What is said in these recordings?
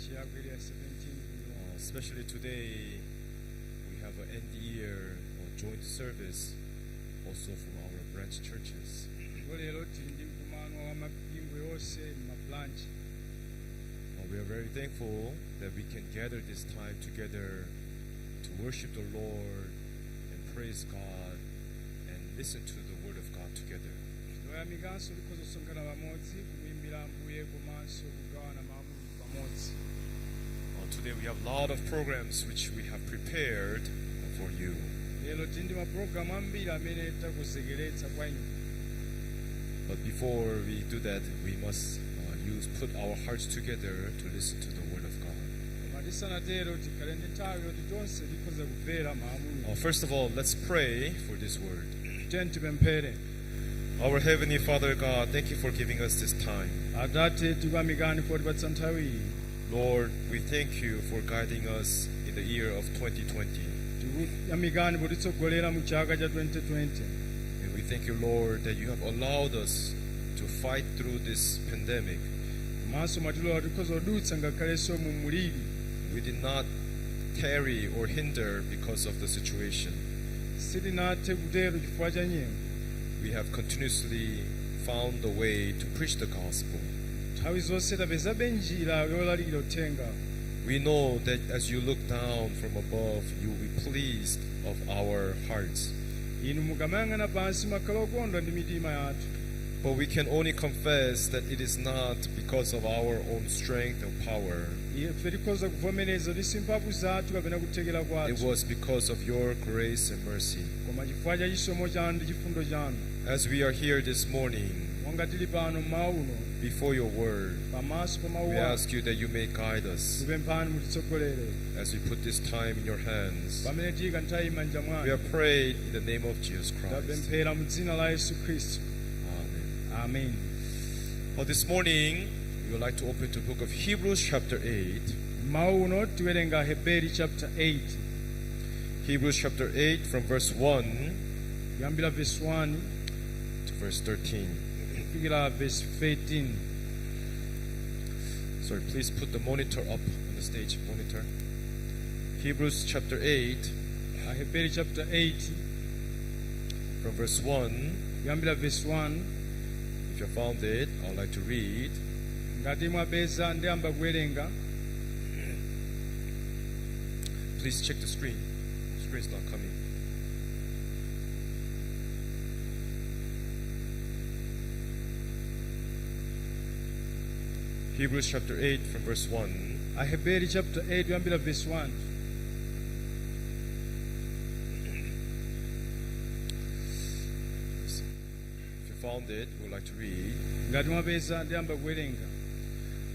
Branch ya ku Area 17 kuno. Especially today, we have an end year or joint service also from our branch churches. Ndipo lero tili ndi mkumano wa mipingo yonse ma branch. We are very thankful that we can gather this time together to worship the Lord and praise God and listen to the Word of God together. Tinoyamikanso tikhoza kusonkhana pamodzi kumuimbira Ambuye komanso kugawana mawu a Mulungu pamodzi. Today we have a lot of programs which we have prepared for you. Lero tili ndi mapulogalamu ambiri amene takonzekeretsa kwa inu. But before we do that, we must put our hearts together to listen to the Word of God. Koma tisanatero, tikhale ndi nthawi yoti tonse tikhoza kumvera mawu a Mulungu. First of all, let's pray for this word. Tiyeni tipemphere. Our Heavenly Father God, thank you for giving us this time. Atate, tikuyamikani potipatsa nthawi iyi. Lord, we thank you for guiding us in the year of 2020. Tikuyamikani potitsogolera mu chaka cha 2020. And we thank you, Lord, that you have allowed us to fight through this pandemic. Komanso mwatilola tikhoza kudutsa ngakhalenso mu muliri. We did not tarry or hinder because of the situation. Sitinathe kutero chifukwa cha nyengo. We have continuously found the way to preach the gospel. Nthawi zonse tapezabe njira yolalikira uthenga. We know that as you look down from above, you will be pleased of our hearts. Inu mukamayang'ana pansi makhala okondwa ndi mitima yathu. But we can only confess that it is not because of our own strength or power. Ife tikhoza kuvomereza kuti si mphamvu zathu kapena kuthekera It kwathu, was because of your grace and mercy. Koma chifukwa cha chisomo chanu ndi chifundo chanu. As we are here this morning Monga tili pano mmawa uno before your word, pamaso pa mawu we anu, ask you that you may guide us tikupemphani mutitsogolere as we put this time in your hands. Pamene tiyika nthawi m'manja We mwanu. have prayed in the name of Jesus Christ. Tapemphera mu dzina la Yesu Khristu. Amen. Amen. Well, this morning, we would like to open to the book of Hebrews, chapter 8. Mmawa uno tiwerenga Heberi chapter 8. Hebrews chapter 8, from verse 1 Kuyambira verse 1 to verse 13. Kufikira verse 13. Sorry, please put the monitor up on the stage. Monitor. Hebrews chapter 8, Aheberi chapter 8, from verse 1. Kuyambira verse 1. If you found it, I would like to read. Ngati mwapeza, ndiyamba kuwerenga. Please check the screen. The screen's not coming. Hebrews chapter 8 from verse 1. Aheberi chapter 8 kuyambira verse 1. If you found it, we would like to read. Ngati mwapeza, ndiyamba kuwerenga.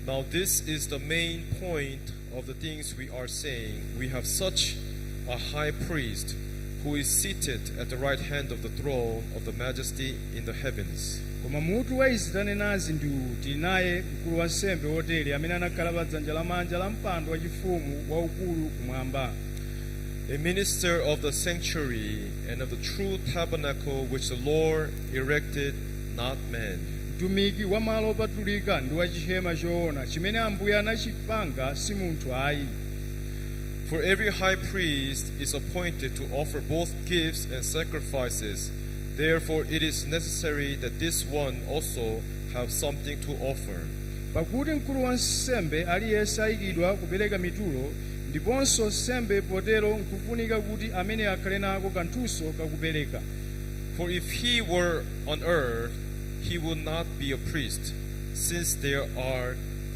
Now, this is the main point of the things we are saying. We have such a high priest who is seated at the right hand of the throne of the majesty in the heavens. Koma mutu wa izi tanenazi ndi uwu: tili naye mkulu wa nsembe wotere amene anakhala pa dzanja lamanja la mpando wachifumu waukulu kumwamba, a minister of the sanctuary and of the true tabernacle which the Lord erected, not man. Mtumiki wa malo opatulika ndi wa chihema choona chimene Ambuye anachipanga, si munthu ayi. For every high priest is appointed to offer both gifts and sacrifices. Therefore, it is necessary that this one also have something to offer. Pakuti mkulu wa nsembe aliyense ayikidwa kupereka mitulo ndiponso nsembe, potero nkufunika kuti amene akhale nako kanthunso kakupereka. For if he were on earth, he would not be a priest, since there are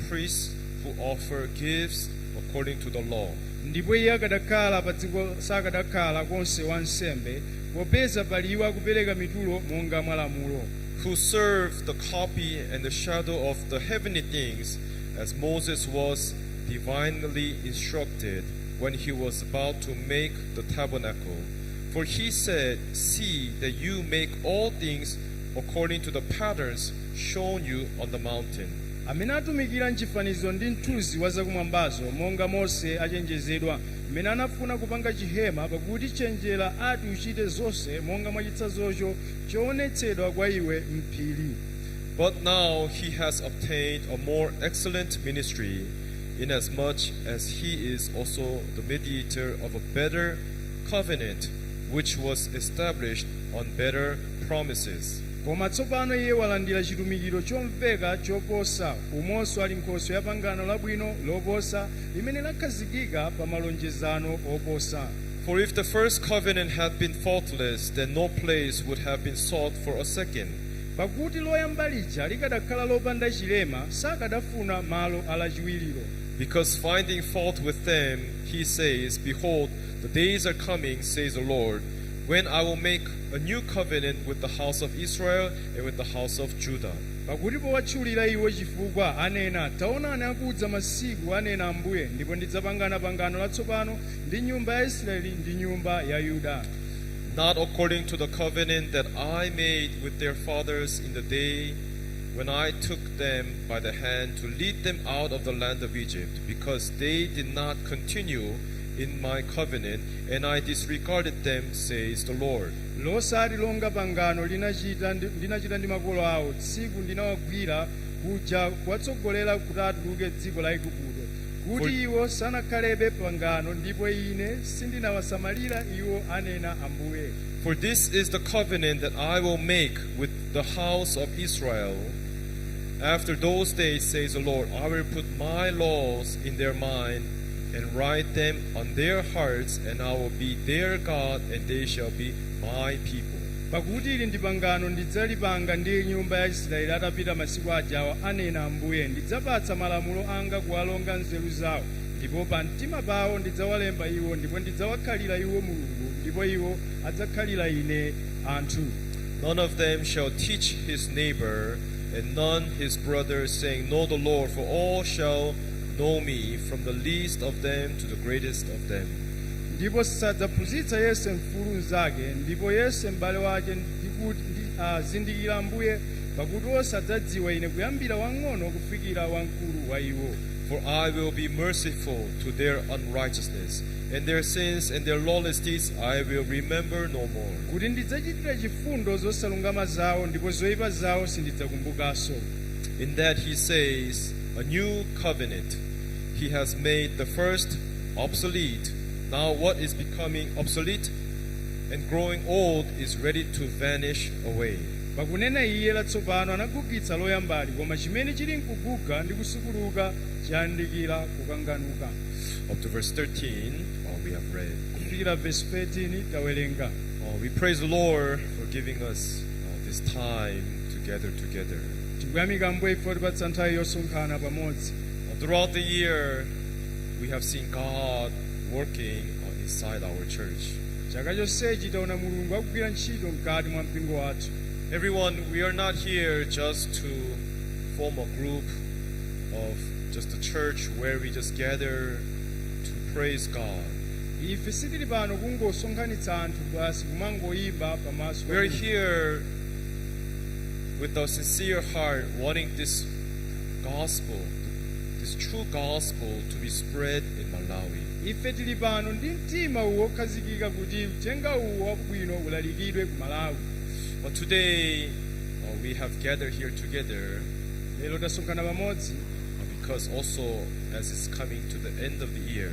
priests who offer gifts according to the law. Ndipo iye akadakhala pa dziko sakadakhala konse wansembe, popeza pali iwo akupereka mitulo monga mwa lamulo, who serve the copy and the shadow of the heavenly things, as Moses was divinely instructed when he was about to make the tabernacle. For he said, "See that you make all things according to the patterns shown you on the mountain." Amene atumikira mchifanizo ndi mthunzi wa zakumwambazo, monga Mose achenjezedwa mmene anafuna kupanga chihema, pakuti chenjera ati uchite zonse monga mwa chitsanzocho choonetsedwa kwa iwe m'phiri. But now he has obtained a more excellent ministry, inasmuch as he is also the mediator of a better covenant, which was established on better promises. Koma tsopano iye walandira chitumikiro chomveka choposa, umonso ali nkhoswe ya pangano labwino loposa limene lakhazikika pa malonjezano oposa. For if the first covenant had been faultless, then no place would have been sought for a second. Pakuti loyamba lija likadakhala lopanda chilema, sakadafuna malo alachiwiriro. Because finding fault with them, he says, "Behold, the days are coming, says the Lord, when I will make a new covenant with the house of Israel and with the house of Judah." Pakuti powatchulira iwo chifukwa anena, taonani akudza masiku, anena Ambuye, ndipo ndidzapangana pangano latsopano ndi nyumba ya Israeli ndi nyumba ya Yuda. Not according to the covenant that I made with their fathers in the day when I took them by the hand to lead them out of the land of Egypt, because they did not continue in my covenant, and I disregarded them, says the Lord. Losati longa pangano linachita ndi makolo awo tsiku ndinawagwira kuja kuwatsogolera kuti atuluke dziko la Igupto, kuti iwo sanakhalebe pangano, ndipo ine sindinawasamalira iwo, anena Ambuye. For this is the covenant that I will make with the house of Israel. After those days, says the Lord, I will put my laws in their mind and write them on their hearts, and I will be their God, and they shall be my people. Pakuti ili ndi pangano ndidzalipanga ndi nyumba ya Israeli atapita masiku ajawa, anena Ambuye, ndidzapatsa malamulo anga kuwalonga nzeru zawo, ndipo pa mtima pawo ndidzawalemba iwo, ndipo ndidzawakhalira iwo Mulungu, ndipo iwo adzakhalira ine anthu. None of them shall teach his neighbor, and none his brother, saying, 'Know the Lord,' for all shall know me, from the least of them to the greatest of them. Ndipo sadzaphunzitsa yense mfulu mnzake, ndipo yense m'bale wake, ndikuti zindikira Ambuye, pakuti onse adzadziwa ine, kuyambira wang'ono kufikira wamkulu wa iwo. For I will be merciful to their unrighteousness, and their sins and their lawless deeds I will remember no more. Kuti ndidzachitira chifundo zosalungama zawo, ndipo zoyipa zawo sindidzakumbukanso. In that he says, 'A new covenant.' He has made the first obsolete. Now what is becoming obsolete and growing old is ready to vanish away. Pakunena iye latsopano, anagugitsa loyambali, koma chimene chili nkuguga ndi kusukuluka chayandikira kukanganuka. Up to verse 13, we have read. Kufikira verse 13 tawerenga. We praise the Lord for giving us this time to gather together. Tikuyamika Ambuye ife otipatsa nthawi yosonkhana pamodzi. Throughout the year, we have seen God working inside our church. Chaka chonsechi taona Mulungu akugwira ntchito mkati mwa mpingo wathu. Everyone, we are not here just to form a group of just a church where we just gather to praise God. Ife sitili pano kungosonkhanitsa anthu basi kumangoyimba pamaso pa We are Mulungu. Here with a sincere heart wanting this gospel, this true gospel, to be spread in Malawi. Ife tili pano ndi mtima uwu wokhazikika kuti uthenga uwu wabwino ulalikidwe ku Malawi. But today, we have gathered here together Lero tasonkhana pamodzi because also as it's coming to the end of the year,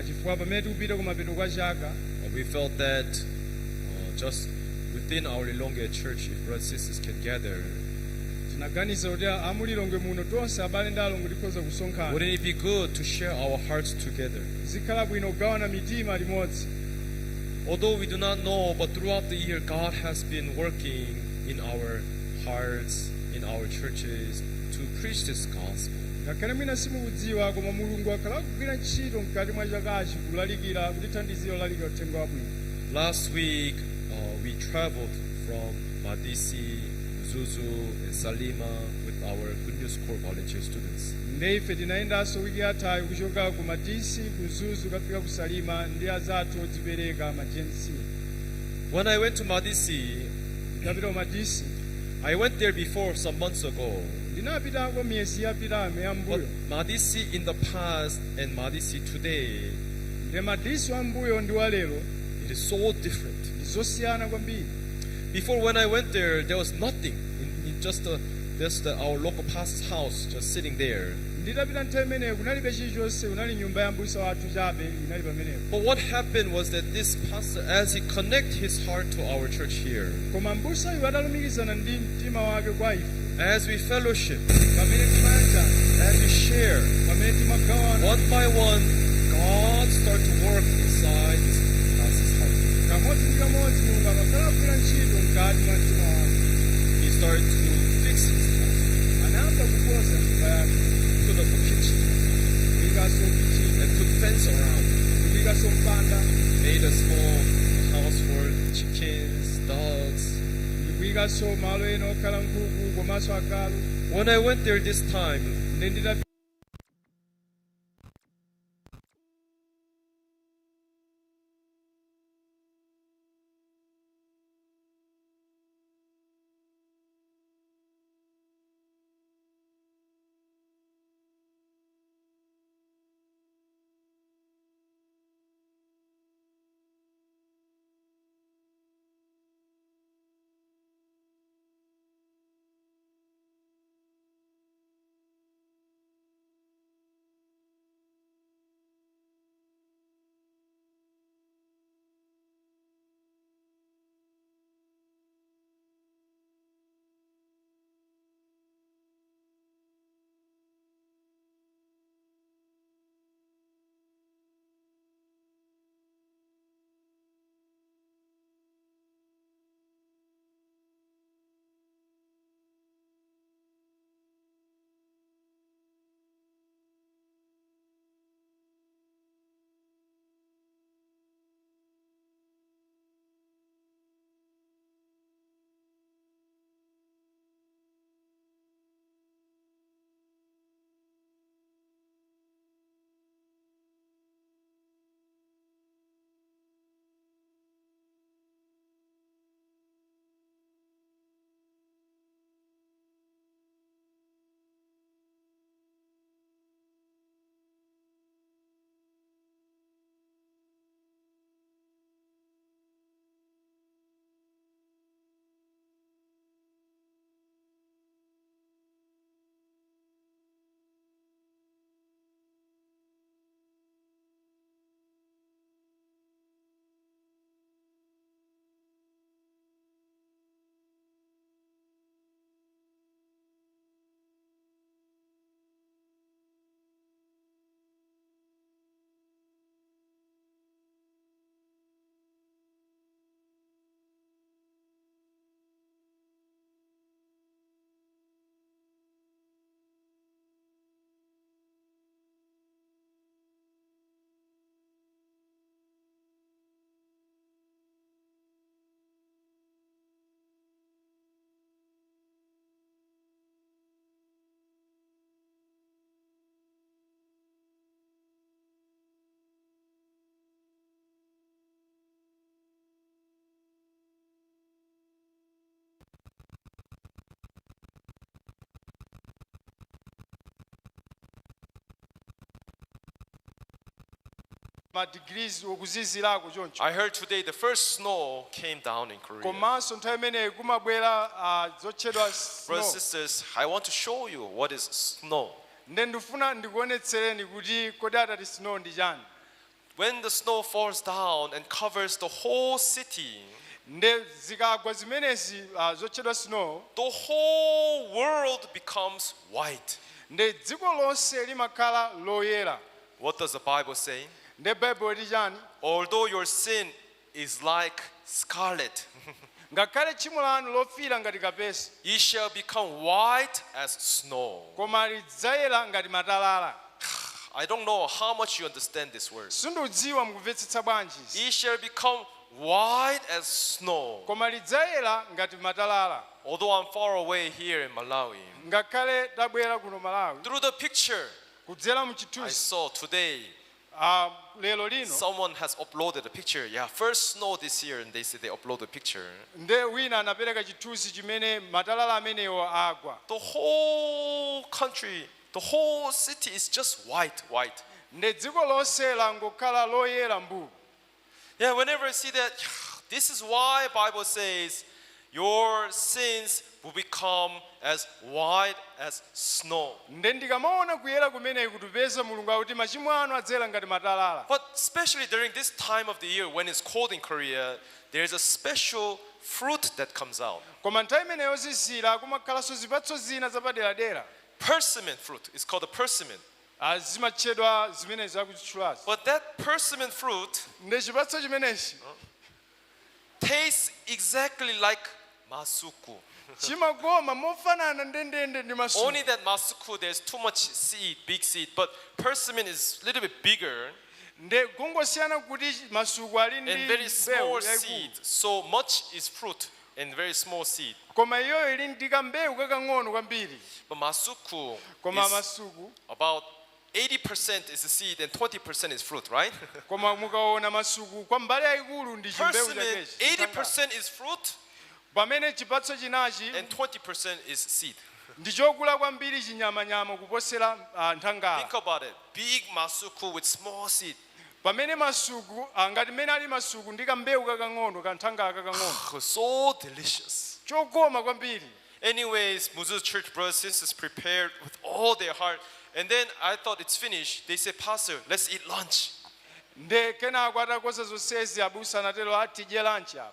chifukwa pamene tikupita kumapeto kwa chaka, we felt that just within our Lilongwe church, if brothers and sisters can gather, tinaganiza kuti amulilongwe muno tonse abale ndi alongo tikhoza kusonkhana, wouldn't it be good to share our hearts together? Zikhala bwino kugawana mitima limodzi. Although we do not know, but throughout the year, God has been working in our hearts, in our churches, to preach this gospel. Ngakhale mwina simukudziwa, koma Mulungu akhala akugwira ntchito mkati mwa chakachi kulalikira, kutithandizira kulalikira uthenga wabwino. Last week, we traveled from Madisi, Mzuzu, and Salima with our Good News Corps volunteer students. Nde ife tinayendanso wiki yathayi kuchoka ku Madisi, ku Mzuzu, kafika ku Salima ndi azathu odzipereka ma GNC. When I went to Madisi, Ndinapita ku Madisi, I went there before some months ago. Ndinapitako miyezi yapitayo But yambuyo. Madisi in the past and Madisi today, Nde Madisi wambuyo ndi walero, it is so different. Ndi zosiyana kwambiri. Before, when I went there, there was nothing. In just our local pastor's house, just sitting there. Nditapita nthawi imeneyo kunalibe chilichonse, kunali nyumba ya mbusa wathu chabe inali pamenepo. But what happened was that this pastor, as he connect his heart to our church here, Koma mbusayu atalumikizana ndi mtima wake kwa ife, as we fellowship, pamene timayanjana, as we share, pamene timagawana, one by one, God started to work inside this pastor's heart. Kamodzi ndi kamodzi Mulungu amakhala kugwira ntchito mkati mwa mtima wake. He started to fix his house, Anayamba kukonza nyumba yake, put up a kitchen, kuyikaso kitchen, and put fence around it. Kuyikaso mpanda, Made a small house for chickens, dogs. Ndikuyikaso malo ena okhala nkhuku komanso agalu. When I went there this time, Nde nditapita Ma degrees okuzizirako choncho. I heard today the first snow came down in Korea. Komanso nthawi imeneyi kumabwera zotchedwa Brothers snow. and sisters, I want to show you what is snow. Nde ndifuna ndikuonetsereni kuti kodi atati snow ndi chani. When the snow falls down and covers the whole city, Nde zikagwa zimenezi zotchedwa snow, the whole world becomes white. Nde dziko lonse limakhala loyera. What does the Bible say? Nde Baibulo liti chani? Although your sin is like scarlet, Ngakhale tchimo lanu lofira ngati kapesi, it shall become white as snow. Koma lidzayera ngati matalala. I don't know how much you understand this word. Sindidziwa mukumvetsetsa bwanji. It shall become white as snow. Koma lidzayera ngati matalala. Although I'm far away here in Malawi, Ngakhale tabwera kuno Malawi, through the picture kudzera mu I chithunzi, saw today, lero lino, someone has uploaded a picture. Yeah, first snow this year, and they say they upload a picture. Nde wina anapereka chithunzi chimene matalala amenewo agwa. The whole country, the whole city is just white, white. Nde dziko lonse langokhala loyera mbu. Yeah, whenever I see that, this is why Bible says, Your sins will become as white as snow. Nde ndikamaona kuyera kumeneku tipeza Mulungu akuti machimo anu adzera ngati matalala. But especially during this time of the year when it's cold in Korea, there's a special fruit that comes out. Koma nthawi imeneyo zizira kumakhalanso zipatso zina zapaderadera. Persimmon fruit. It's called a persimmon. Ah, zimatchedwa zimenezi akuzitchulazi. But that persimmon fruit Nde chipatso chimenechi tastes exactly like masuku. Chimakoma mofanana ndendende ndi masuku. Only that masuku, there's too much seed, big seed. But persimmon is a little bit bigger Nde kungosiyana kuti masuku ali ndi and very mbewu small yayikulu. seed. So much is fruit and very small seed. Koma iyoyo ili ndi kambewu kakang'ono kwambiri. But masuku Koma is masuku about 80% is the seed and 20% is fruit, right? Koma mukaona masuku kwa mbali yayikulu ndi chimbewu Persimmon, chakechi. 80% is fruit Pamene chipatso chinachi and 20% is seed. Ndi chokula kwambiri chinyamanyama kuposera ah, nthangala. Think about it. Big masuku with small seed. Pamene masuku ah, ngati mmene ali masuku ndi kambewu kakang'ono kanthangala kakang'ono. So delicious. Chokoma kwambiri. Anyways, Mzuzu Church brothers and sisters prepared with all their heart. And then I thought it's finished. They said, "Pastor, let's eat lunch." Nde kenako atakonza zonsezi abusa anatero ati tidye lunch apa.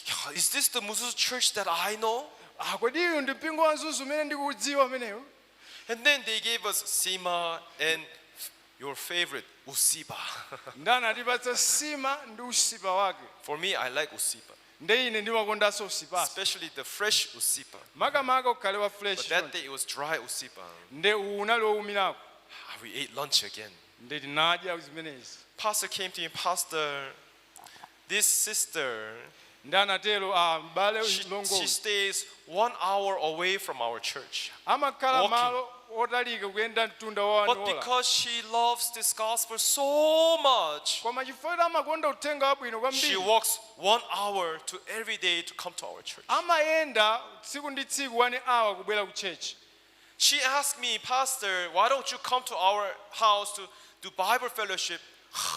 Yeah, is this the Mzuzu Church that I know? Ah, kodi uyu ndi mpingo wa Mzuzu umene ndikuudziwa umenewu? And then they gave us sima and your favorite, usipa. Ndi anatipatsa nsima ndi usipa wake. For me, I like usipa, Nde ine ndimakondanso usipaso, especially the fresh usipa. Makamaka ukhale wa But fresh. That day it was dry usipa. Nde uwu unali wowumirako. Ah, we ate lunch again. Nde tinadya zimenezi. Pastor came to me, "Pastor, this sister, Ndi anatero ah, m'bale she mlongo stays 1 hour away from our church. Amakhala Walking. Malo otalika kuyenda mtunda wa But 1 ola. because she loves this gospel so much, Koma chifukwa amakonda uthenga wabwino she kwambiri walks 1 hour to every day to come to our church. Amayenda tsiku ndi tsiku 1 hour kubwera ku church. She asked me, 'Pastor, why don't you come to our house to do Bible fellowship?'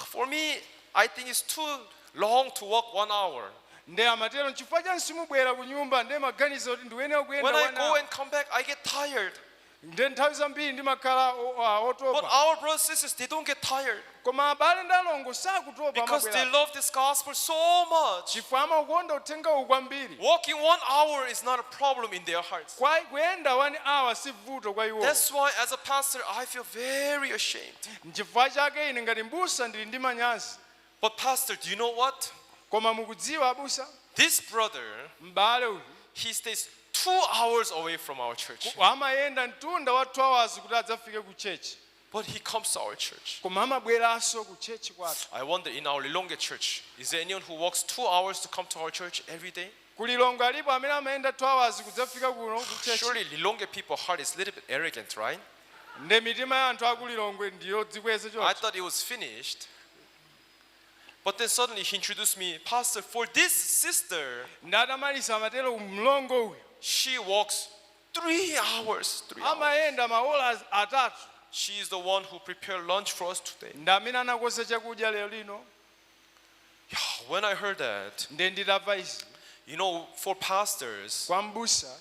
For me, I think it's too long to walk 1 hour. Nde amatero nchifukwa chani simubwera ku nyumba nde maganizo kuti ndikuyenera kuyenda When I 1 go hour. and come back, I get tired. Nde nthawi zambiri ndimakhala o- ah, But otopa. Our brothers and sisters, they don't get tired Koma abale ndi alongo sakutopa because they amabwera love this gospel so much. Chifukwa amakonda uthenga uwu kwambiri. Walking 1 hour is not a problem in their hearts. Kwa kuyenda 1 hour si vuto kwa iwo. That's why, as a pastor, I feel very ashamed. Nchifukwa chake ine ngati mbusa ndili ndi manyazi. But, Pastor, do you know what? Koma mukudziwa abusa, This brother, m'bale uyu he stays 2 hours away from our church. Amayenda mtunda wa 2 hours kuti adzafike ku church. But he comes to our church. Koma amabweranso ku church kwathu. I wonder, in our Lilongwe church, is there anyone who walks 2 hours to come to our church every day? Ku Lilongwe alipo amene amayenda 2 hours kudzafika kuno ku church? Surely Lilongwe people heart is a little bit arrogant, right? Nde mitima ya anthu aku Lilongwe ndiyodzikweza I choncho. Thought it was finished. But then suddenly he introduced me, "Pastor, for this sister, Ndatamaliza amatero mlongo uyu she walks 3 hours. 3 hours. Amayenda maola atatu. She is the one who prepared lunch for us today." Ndi amene anakonza chakudya lero lino. Yeah, when I heard that, Nde nditamva izi, for pastors, kwa mbusa,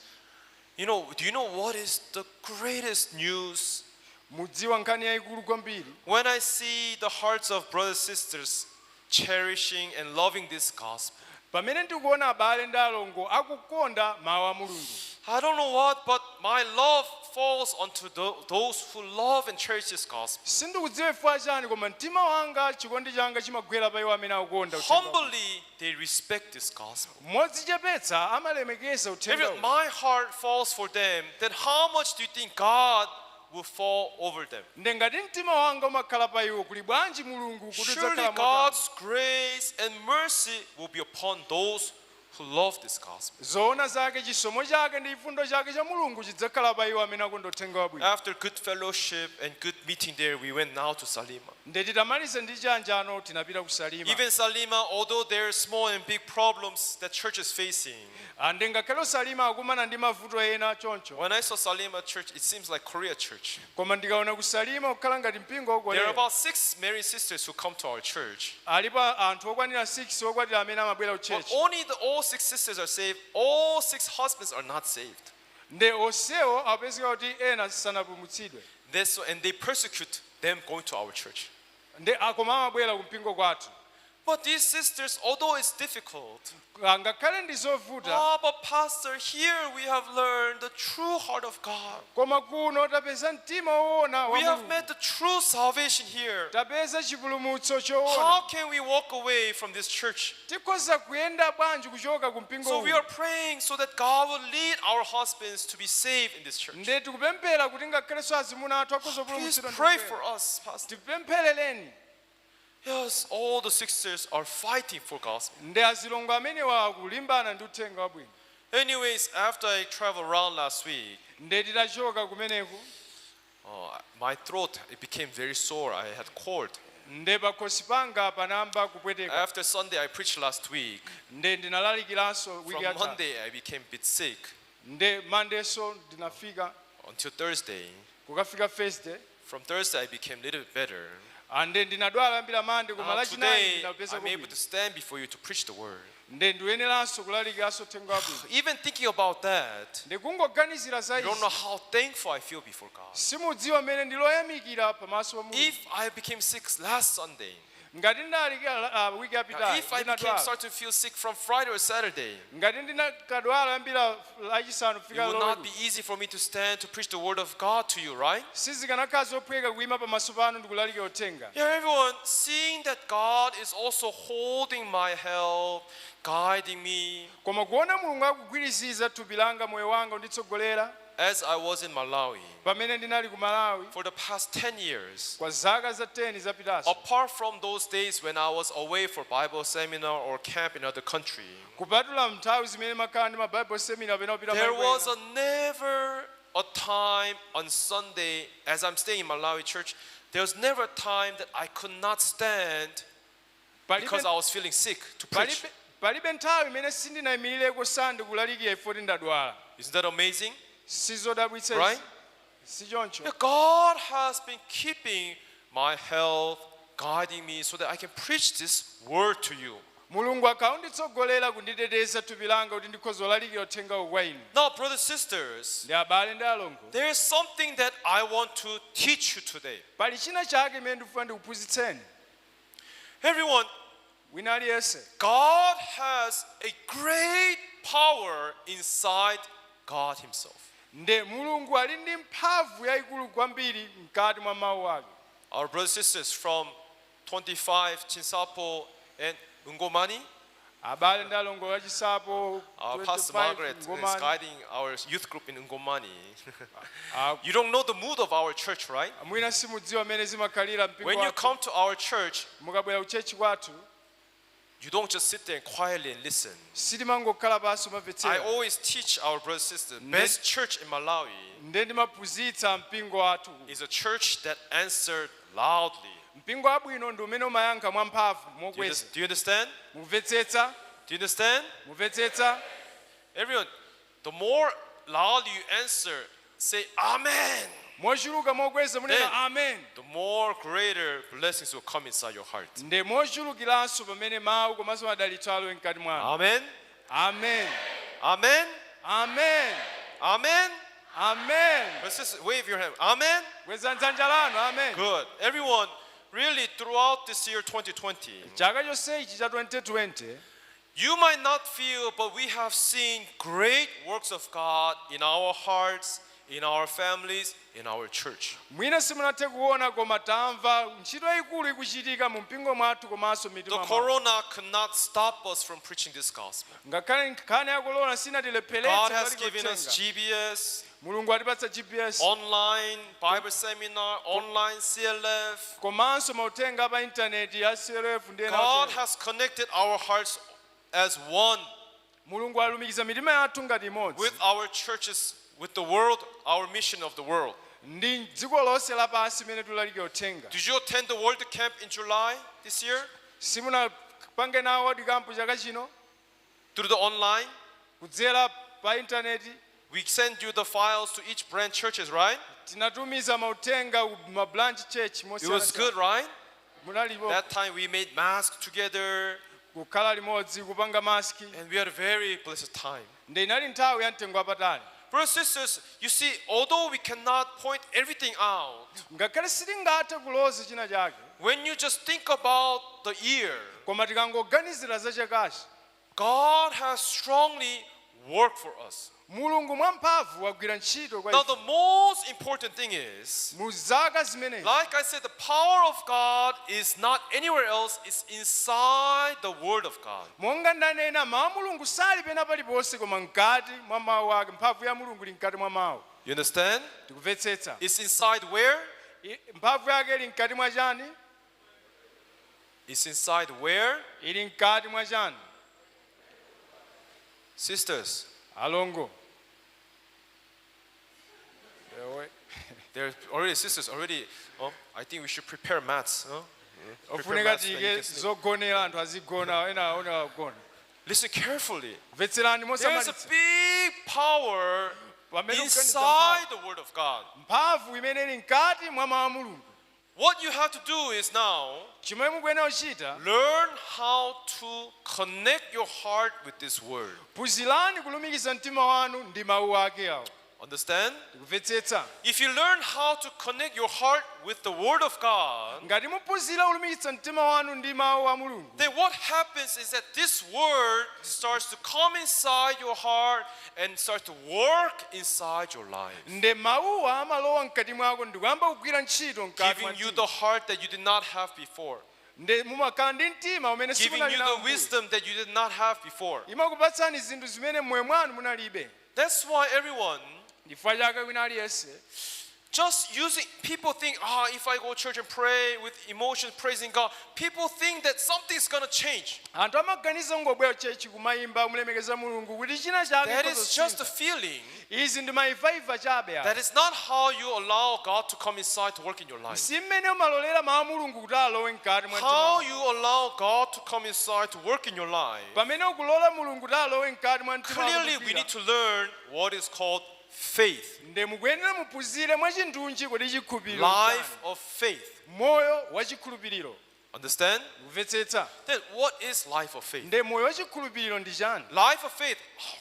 do you know what is the greatest news? Mudziwa nkhani yayikulu kwambiri? When I see the hearts of brothers and sisters cherishing and loving this gospel, Pamene ndikuona abale ndi alongo akukonda mawu a Mulungu, I don't know what, but my love falls onto those who love and cherish this gospel. Sindikudziwa chifukwa chani koma mtima wanga chikondi changa chimagwera pa iwo amene akukonda uthenga. Humbly, they respect this gospel. Modzichepetsa amalemekeza uthenga If uwu. my heart falls for them, then how much do you think God will fall over them? Nde ngati mtima wanga umakhala pa iwo kuli bwanji Mulungu kuti Surely udzakhala motani? God's grace and mercy will be upon those who love this gospel. Zoona zake chisomo chake ndi chifundo chake cha Mulungu chidzakhala pa iwo amene akonda uthenga wabwino. After good fellowship and good meeting there, we went now to Salima. Nde titamaliza ndi chiyanjano tinapita ku Salima. Even Salima, although there are small and big problems that church is facing, Ah, ndi ngakhale Salima akumana ndi mavuto ena choncho, when I saw Salima church, it seems like Korea church. Koma ndikaona ku Salima kukhala ngati mpingo wa There are Korea. about six married sisters who come to our church. Alipo anthu okwanira 6 okwatira amene amabwera ku But church. only the old six sisters are saved. All six husbands are not saved. Nde onsewo apezeka kuti ena sanapulumutsidwe. And they persecute them going to our church. Nde akoma amabwera kumpingo kwathu. But these sisters, although it's difficult, Ngakhale ndi zovuta, ah, but pastor, here we have learned the true heart of God. Koma kuno tapeza mtima woona wa We have Mulungu. met the true salvation here. Tapeza chipulumutso choona. How can we walk away from this church? Tikhoza kuyenda bwanji kuchoka ku mpingo So we uno? are praying so that God will lead our husbands to be saved in this church. Nde tikupemphera kuti ngakhalenso azimuna athu akhoza Please kupulumutsidwa ndi pray kubwera. for us, Pastor. Tipempherereni. Yes, all the sisters are fighting for gospel. Nde azilongo amenewa akulimbana ndi uthenga wabwino. Anyways, after I traveled around last week, Nde titachoka kumeneku, my throat, it became very sore. I had cold. Nde pakhosi panga panamba kupweteka. After Sunday, I preached last week. Nde ndinalalikiranso wiki From yatha. Monday, I became a bit sick Nde mandeso ndinafika until Thursday. Kukafika Thursday. From Thursday, I became a little bit better. Ande ndinadwala ambira Mande koma Now lachinayi today, ndinapeza I'm able kubwino. to stand before you to preach the word. Nde ndikuyeneranso kulalikiranso uthenga wabwino. Even thinking about that, Ndikungoganizira za you don't know izi, how thankful I feel before God. simudziwa mmene ndiloyamikira pamaso pa Mulungu. If I became sick last Sunday, Ngati ndinalikira wiki now yapitayi if I became ndinadwala, start to feel sick from Friday or Saturday, ngati ndinakadwala ambira lachisanu it kufika would not Loweruka, be easy for me to stand to preach the word of God to you, right? sizikanakhala zophweka kuyima pamaso panu ndikulalikira uthenga. Yeah, everyone, seeing that God is also holding my help, guiding me Koma kuona Mulungu akugwiriziza thupi langa, moyo wanga unditsogolera, as I was in Malawi pamene ndinali ku Malawi for the past 10 years. kwa zaka za 10 zapitazo, Apart from those days when I was away for Bible seminar or camp in other country, kupatula nthawi zimene makhala ndi ma Bible seminar pena kupita there maiko was ena, a never a time on Sunday as I'm staying in Malawi church, there was never a time that I could not stand because I was feeling sick to preach. Palibe nthawi imene sindinayimirireko Sande kulalikira ifoti ndadwala. Isn't that amazing? Sizodabwitsa izi? Right? Sichoncho? Yeah, God has been keeping my health, guiding me so that I can preach this word to you. Mulungu akhaunditsogolera kunditeteza thupi langa kuti ndikhoza kulalikira uthengawu kwa inu. Now, brothers sisters, Ndi abale ndi alongo, there is something that I want to teach you today. Pali china chake imene ndikufuna ndikuphunzitseni. Everyone, Wina aliyense, God has a great power inside God Himself. Nde Mulungu ali ndi mphamvu yayikulu kwambiri mkati mwa mawu ake. Our brothers and sisters from 25 Chinsapo and Ngomani, Abale ndi alongo achisapo, our Pastor 25 Margaret is Ngomani. Guiding our youth group in Ngomani. Ah, You don't know the mood of our church, right? Mwina simudziwa mmene zimakhalira mpingo When you wathu. come to our church, Mukabwera ku church kwathu, you don't just sit there and quietly and listen. Sitimangokhala pansi I umamvetsera. Always teach our brothers and sisters, best church in Malawi Nde ndimaphunzitsa mpingo wathu, is a church that answered loudly. Mpingo wabwino ndi umene umayankha mwamphamvu, mokweza. Do you understand? Mumvetsetsa? Do you understand? Mumvetsetsa? Everyone, the more loudly you answer, say Amen, Mochuluka mokweza munena Then- amen, the more greater blessings will come inside your heart. Nde mochulukiranso pamene mawu komanso madalitso alowe mkati mwanu. Amen. Amen. Amen. Amen. Amen. Amen. Brothers and sisters, wave your hand. Amen. Kweza dzanja lanu amen. Good. Everyone, really throughout this year 2020, Chaka chonsechi cha 2020, you might not feel, but we have seen great works of God in our hearts, in our families, in our church. Mwina simunathe kuona koma tamva ntchito yayikulu ikuchitika mu mpingo mwathu komanso The mitima mwathu. corona could not stop us from preaching this gospel. Ngakhale nkhani ya corona God sinatilepheretse has kulalikira given us uthenga. GBS, Mulungu atipatsa GPS, online Bible seminar, online CLF. Komanso mauthenga pa intaneti ya CLF ndi ena God otero. Has connected our hearts as one Mulungu alumikiza mitima yathu ngati imodzi with our churches, with the world, our mission of the world. Ndi dziko lonse lapansi imene tulalikira uthenga. Did you attend the World Camp in July this year? Simunapange nawo World Camp chaka chino? Through the online? Kudzera pa intaneti. We send you the files to each branch churches, right? Tinatumiza mauthenga ku ma branch church. It was good, right? Munalipo. That time we made masks together. Kukhala limodzi kupanga maski. And we had a very blessed time. Ndi inali nthawi ya mtengo wapatali. Brothers and sisters, you see, although we cannot point everything out, Ngakhale sitingathe kuloza china chake, when you just think about the year, koma tikangoganizira za chakachi, God has strongly worked for us. Mulungu mwamphamvu wagwira ntchito kwa Now, ife. the most important thing is, Mu zaka zimenezi, like I said, the power of God is not anywhere else, it's inside the Word of God. Monga ndanena, mawu a Mulungu sali pena paliponse koma mkati mwa mawu ake. Mphamvu ya Mulungu ili mkati mwa mawu. You understand? Tikumvetsetsa? It's inside where? Mphamvu yake ili mkati mwa chani? It's inside where? Ili mkati mwa chani? Sisters, Alongo. Ewe. there are already sisters already. Oh, I think we should prepare mats. Huh? Prepare Ofunika mats that you tiyike can sleep. zogonera, anthu azigona, ena aone agona. Listen carefully. Mvetserani There is a mosamalitsa. big power Pamene ukuganiza inside the Word of God. Mphamvu imene ili mkati mwa mawu a Mulungu. What you have to do is now Chimene mukuyenera kuchita, learn how to connect your heart with this Word. Phunzirani kulumikiza mtima wanu ndi mawu ake awo. Understand? Tikumvetsetsa? If you learn how to connect your heart with the Word of God, Ngati muphunzira kulumikiza mtima wanu ndi mawu a Mulungu, then what happens is that this Word starts to come inside your heart and start to work inside your life, nde mawuwa amalowa mkati mwako ndikuyamba kugwira ntchito mkati mwa giving you mtima. the heart that you did not have before, Nde mumakhala ndi mtima umene giving simunali you nawo the mbuyo. wisdom that you did not have before. Imakupatsani zinthu zimene mmoyo mwanu munalibe. That's why everyone Chifukwa chake wina aliyense, just using people think, if I go to church and pray with emotion, praising God, people think that something's gonna change. Anthu amaganiza ngobwera church kumayimba kumulemekeza Mulungu kuti china chake That is just a kozosintha. feeling. Izi ndi maivaiva chabe awa. That is not how you allow God to come inside to work in your life. Si mmene umalolera mawu a Mulungu kuti alowe mkati mwa mtima How wako. you allow God to come inside to work in your life. Pamene ukulola Mulungu kuti alowe mkati mwa mtima wako Clearly, we kugwira, need to learn what is called faith. Nde mukuyenera muphunzire mwachindunji kuti chikhulupiriro Life chani. of faith. Moyo wa chikhulupiriro. Understand? Kumvetsetsa? Then what is life of faith? Nde moyo wa chikhulupiriro ndi chani? Life of faith,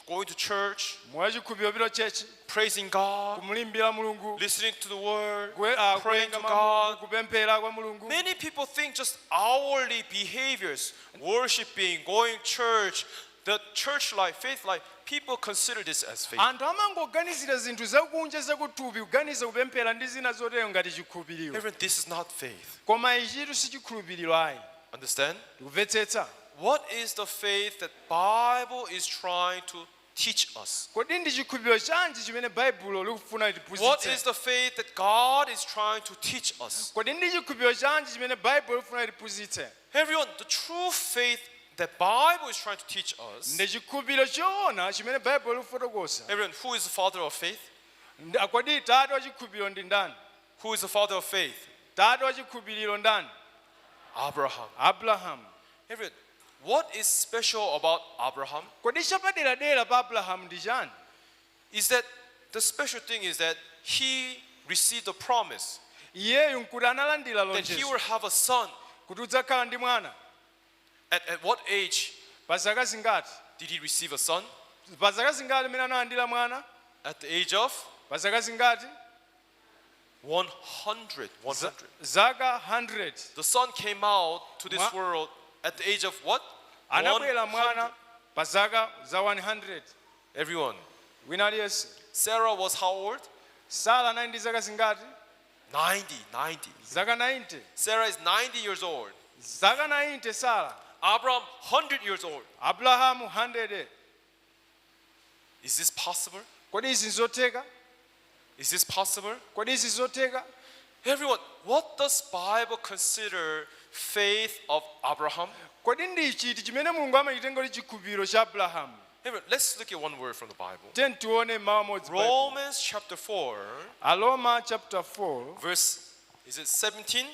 going to church, Moyo wa chikhulupiriro pita church, praising God, kumulimbira Mulungu, listening to the Word, praying kuwerenga to mawu a Mulungu, God. Kupemphera kwa Mulungu. Many people think just hourly behaviors, worshiping, going church, the church life, faith life, people consider this as faith. Anthu amangoganizira zinthu zakunja zakuthupi, kuganiza kupemphera ndi zina zotero ngati chikhulupiriro. Everyone, this is not faith. Koma ichitu si chikhulupiriro ayi. Understand? Tikumvetsetsa? What is the faith that Bible is trying to teach us? Kodi ndi chikhulupiriro chanji chimene Baibulo likufuna What tiphunzitse? is the faith that God is trying to teach us? Kodi ndi chikhulupiriro chanji chimene Baibulo likufuna tiphunzitse? Everyone, the true faith that Bible is trying to teach us. Ndi chikhulupiriro choona chimene Baibulo likufotokoza. Everyone, who is the father of faith? Kodi tate wa chikhulupiriro ndi ndani? Who is the father of faith? Tate wa chikhulupiriro ndani? Abraham. Abrahamu. Everyone, what is special about Abraham? Kodi chapaderadera pa Abrahamu ndi chani? Is that the special thing is that he received the promise Iyeyu nkuti analandira that he lonjezo will have a son. Kuti udzakhala ndi mwana. At what age Pa zaka zingati? Did he receive a son? Pa zaka zingati mmene analandira mwana? At the age of Pa zaka zingati? 100. 100. Zaka 100. The son came out to this world at the age of what? Anabwera 100. mwana pa zaka za 100. Everyone. Wina aliyense. Sarah was how old? Sara anali ndi zaka zingati? 90. 90. Zaka 90. Sarah is 90 years old. Zaka 90 Sara. Abraham, 100 years old. Abrahamu 100. Is this possible? Kodi izi nzotheka? Is this possible? Kodi izi zotheka? Everyone, what does Bible consider faith of Abraham? Kodi ndi chiti chimene Mulungu amachitenga kuti chikhulupiriro cha Abrahamu? Everyone, let's look at one word from the Bible. Tiye tione mawu amodzi Baibulo. Romans chapter 4, Aroma chapter 4, verse, is it 17?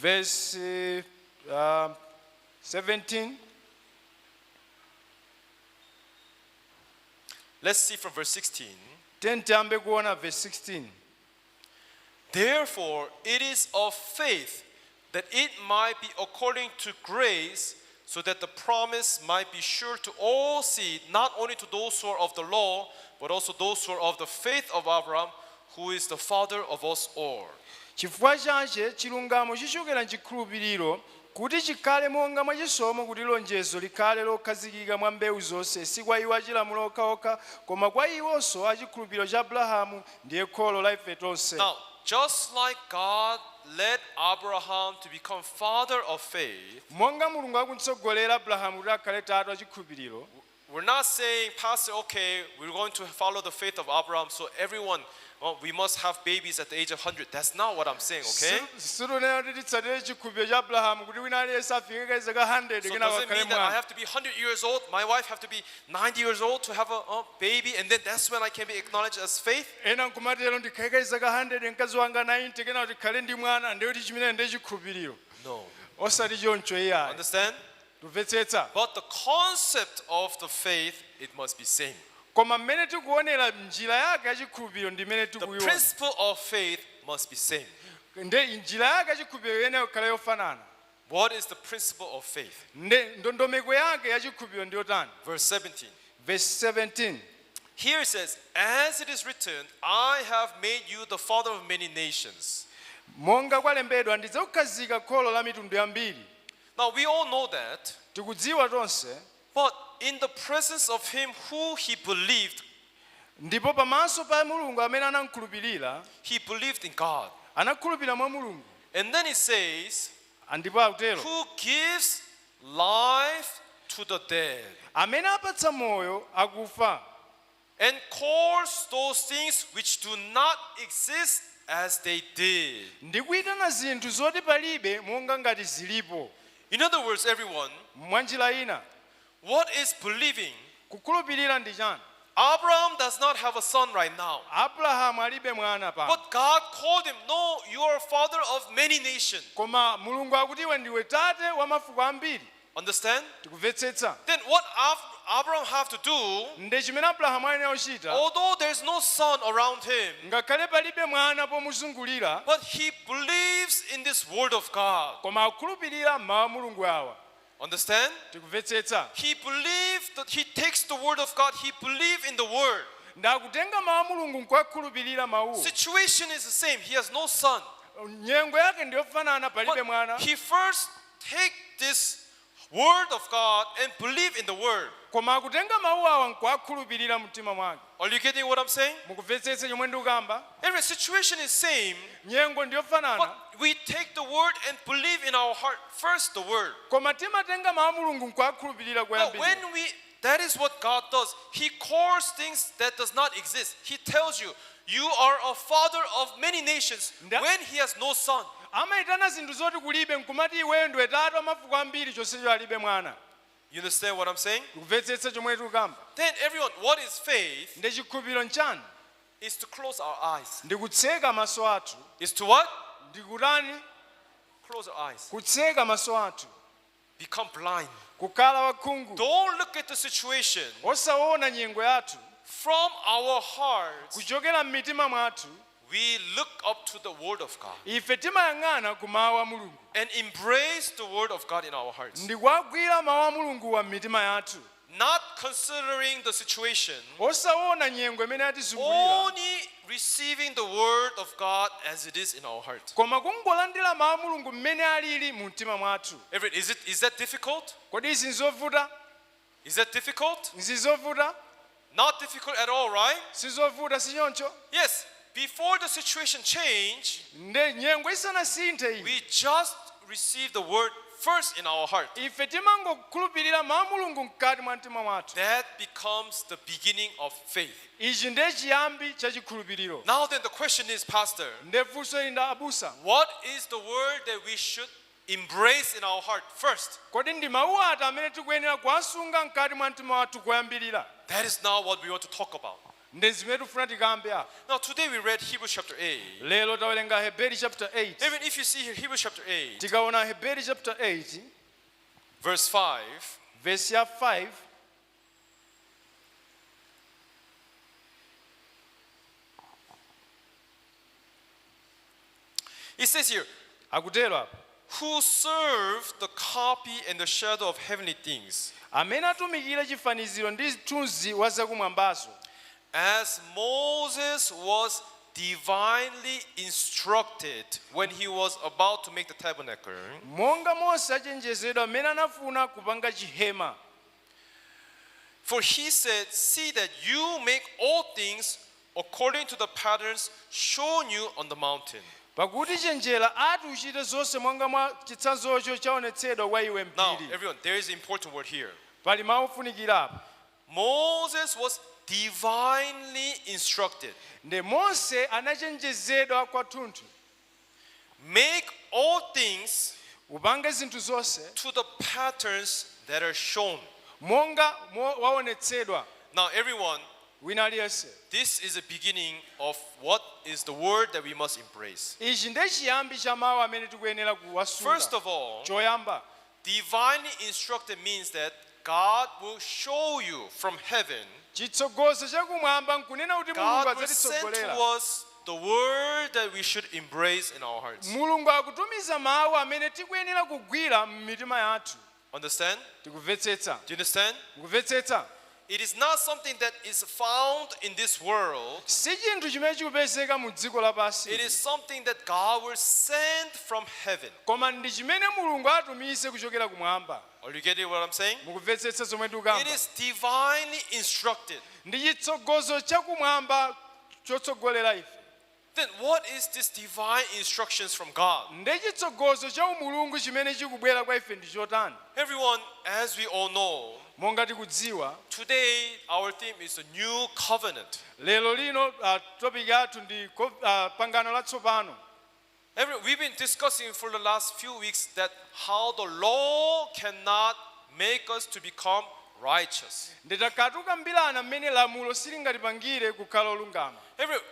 Verse 17. Let's see from verse 16. Tiye tiyambe kuona verse 16. Therefore, it is of faith that it might be according to grace, so that the promise might be sure to all seed, not only to those who are of the law, but also those who are of the faith of Abraham, who is the father of us all. Chifukwa chache chilungamo chichokera mchikhulupiriro kuti chikhale monga mwachisomo kuti lonjezo likhale lokhazikika mwa mbewu zonse si kwa iwo achilamulo okhaokha koma kwa iwonso achikhulupiriro cha Abrahamu ndiye kholo la ife tonse. Now, just like God led Abraham to become father of faith, Monga Mulungu akutsogolera Abrahamu kuti akhale tate wachikhulupiriro, we're not saying, "Pastor, okay, we're going to follow the faith of Abraham, so everyone, well, we must have babies at the age of 100." That's not what I'm saying, okay? Situnena kuti titsatire chikhulupiriro cha Abrahamu kuti wina aliyense afike zaka 100 So kenako does it akhale mean that I mwana. have to be 100 years old, my wife have to be 90 years old to have a baby, and then that's when I can be acknowledged as faith? Ena nkumatero ndikhaleke zaka 100 mkazi wanga 90 kenako tikhale ndi mwana ndiye kuti chimene ndiye chikhulupiriro. No. Osati choncho iyayi. Understand? Tumvetsetsa? But the concept of the faith, it must be same. Koma mmene tikuonera njira yake yachikhulupiriro ndi mmene The tikuiona. Principle of faith must be same. Nde njira yake yachikhulupiriro iyenera kukhala yofanana. What is the principle of faith? Nde ndondomeko yake yachikhulupiriro ndiyotani? Verse 17. Verse 17. Here it says, "As it is written, I have made you the father of many nations." Monga kwalembedwa ndidzakukhazika kholo la mitundu yambiri. Now we all know that, Tikudziwa tonse. But in the presence of him who he believed, Ndipo pamaso pa Mulungu amene anamkhulupirira, he believed in God. Anakhulupirira mwa Mulungu. And then it says, Ndipo akutero, who gives life to the dead amene apatsa moyo akufa and calls those things which do not exist as they did. Ndi kuyitana zinthu zoti palibe monga ngati zilipo. In other words, everyone, Mwa njira ina, what is believing? Kukhulupirira ndi chani? Abraham does not have a son right now. Abrahamu alibe mwana pano. But God called him, "No, you are father of many nations." Koma Mulungu akuti iwe ndiwe tate wa mafuko ambiri. Understand? Tikumvetsetsa? Then what Abraham have to do, Ndi chimene Abrahamu ayenera kuchita, although there's no son around him, ngakhale palibe mwana pomuzungulira, but he believes in this word of God. Koma akhulupirira mawu a Mulungu awa. Understand? Tikumvetsetsa? He believed that he takes the word of God, he believed in the word. Ndakutenga mawu a Mulungu nkuwakhulupirira mawuwo. Situation is the same. He has no son. Nyengo yake ndiyofanana palibe mwana. But he first take this word of God and believe in the word. Koma akutenga mawu awa nkuwakhulupirira mtima mwake. Are you getting what I'm saying? Mukumvetsetsa chomwe ndikukamba? Every situation is same, Nyengo ndiyofanana, but we take the word and believe in our heart first the word. Koma timatenga mawu a Mulungu nkuwakhulupirira Now, kuyambirira. when we that is what God does. He calls things that does not exist. He tells you, "You are a father of many nations," when he has no son. Amayitana zinthu zoti kulibe nkumati iweyo ndiwe tate wa mafuko ambiri chonsecho alibe mwana. You understand what I'm saying? Kumvetsetsa chomwe tikukamba? Then everyone, what is faith? Ndi chikhulupiriro nchani? Is to close our eyes. Ndi kutseka maso athu. Is to what? Ndi kutani? Close our eyes. Kutseka maso athu. Become blind. Kukhala wakhungu. Don't look at the situation. Osaona nyengo yathu. From our hearts, Kuchokera m'mitima mwathu, we look up to the word of God ife timayang'ana ku mawu a Mulungu and embrace the word of God in our hearts. Ndi kuwagwira mawu a Mulunguwa m'mitima yathu. Not considering the situation, Osaona nyengo imene yatizungulira, only receiving the word of God as it is in our heart. Koma kungolandira mawu a Mulungu mmene alili mu mtima mwathu. Everyone, is that difficult? Kodi izi nzovuta? Is that difficult? Nzizovuta? Not difficult at all, right? Sizovuta sichoncho? Yes. Before the situation change, Nde nyengo isanasinthe iyi, we just receive the word first in our heart. Ife timangokhulupirira mawu a Mulungu mkati mwa mtima mwathu. That becomes the beginning of faith. Ichi ndiye chiyambi cha chikhulupiriro. Now then, the question is, Pastor, Nde funso ili nda abusa, what is the word that we should embrace in our heart first? Kodi ndi mawu ati amene tikuyenera kuwasunga mkati mwa mtima wathu koyambirira? That is now what we want to talk about. Ndi zimene tifuna tikambe apa. Now today we read Hebrews chapter 8. Lero tawerenga Heberi chapter 8. Even if you see here Hebrews chapter 8, Tikaona Heberi chapter 8, verse 5, verse ya 5, it says here, akutero apa, Who serve the copy and the shadow of heavenly things, Amene atumikira chifaniziro ndi mthunzi wa zakumwambazo, as Moses was divinely instructed when he was about to make the tabernacle. Monga Mose achenjezedwa mmene anafuna kupanga chihema. For he said, "See that you make all things according to the patterns shown you on the mountain." Pakuti chenjera ati uchite zonse monga mwa chitsanzocho chaonetsedwa kwa iwe Now, m'phiri. Everyone, there is an important word here. Pali mawu ofunikira apa. Moses was divinely instructed. Nde Mose anachenjezedwa kwathunthu. Make all things Upange zinthu zonse to the patterns that are shown. Monga waonetsedwa. Now, everyone, Wina aliyense, this is the beginning of what is the word that we must embrace. Ichi ndiye chiyambi cha mawu amene tikuyenera First kuwasunga. Of all, Choyamba, divinely instructed means that God will show you from heaven. Chitsogozo chakumwamba nkunena kuti Mulungu God will send adzatitsogolera. To us the word that we should embrace in our hearts. Mulungu akutumiza mawu amene tikuyenera kugwira m'mitima yathu. Understand? Tikumvetsetsa? Do you understand? Mukumvetsetsa? It is not something that is found in this world. Si chinthu chimene chikupezeka mu dziko lapansi. It is something that God will send from heaven. Koma ndi chimene Mulungu atumize kuchokera kumwamba. Are you getting what I'm saying? Mukumvetsetsa zomwe It ndikukamba? Is divinely instructed. Ndi chitsogozo chakumwamba chotsogolera ife. Then what is this divine instructions from God? Ndi chitsogozo cha umulungu chimene chikubwera kwa ife ndi chotani? Everyone, as we all know, Monga tikudziwa, today our theme is the new covenant. Lero lino topic yathu ndi pangano latsopano. We've been discussing for the last few weeks that how the law cannot make us to become righteous. Nditakhala tikukambirana mmene lamulo silingatipangire kukhala olungama.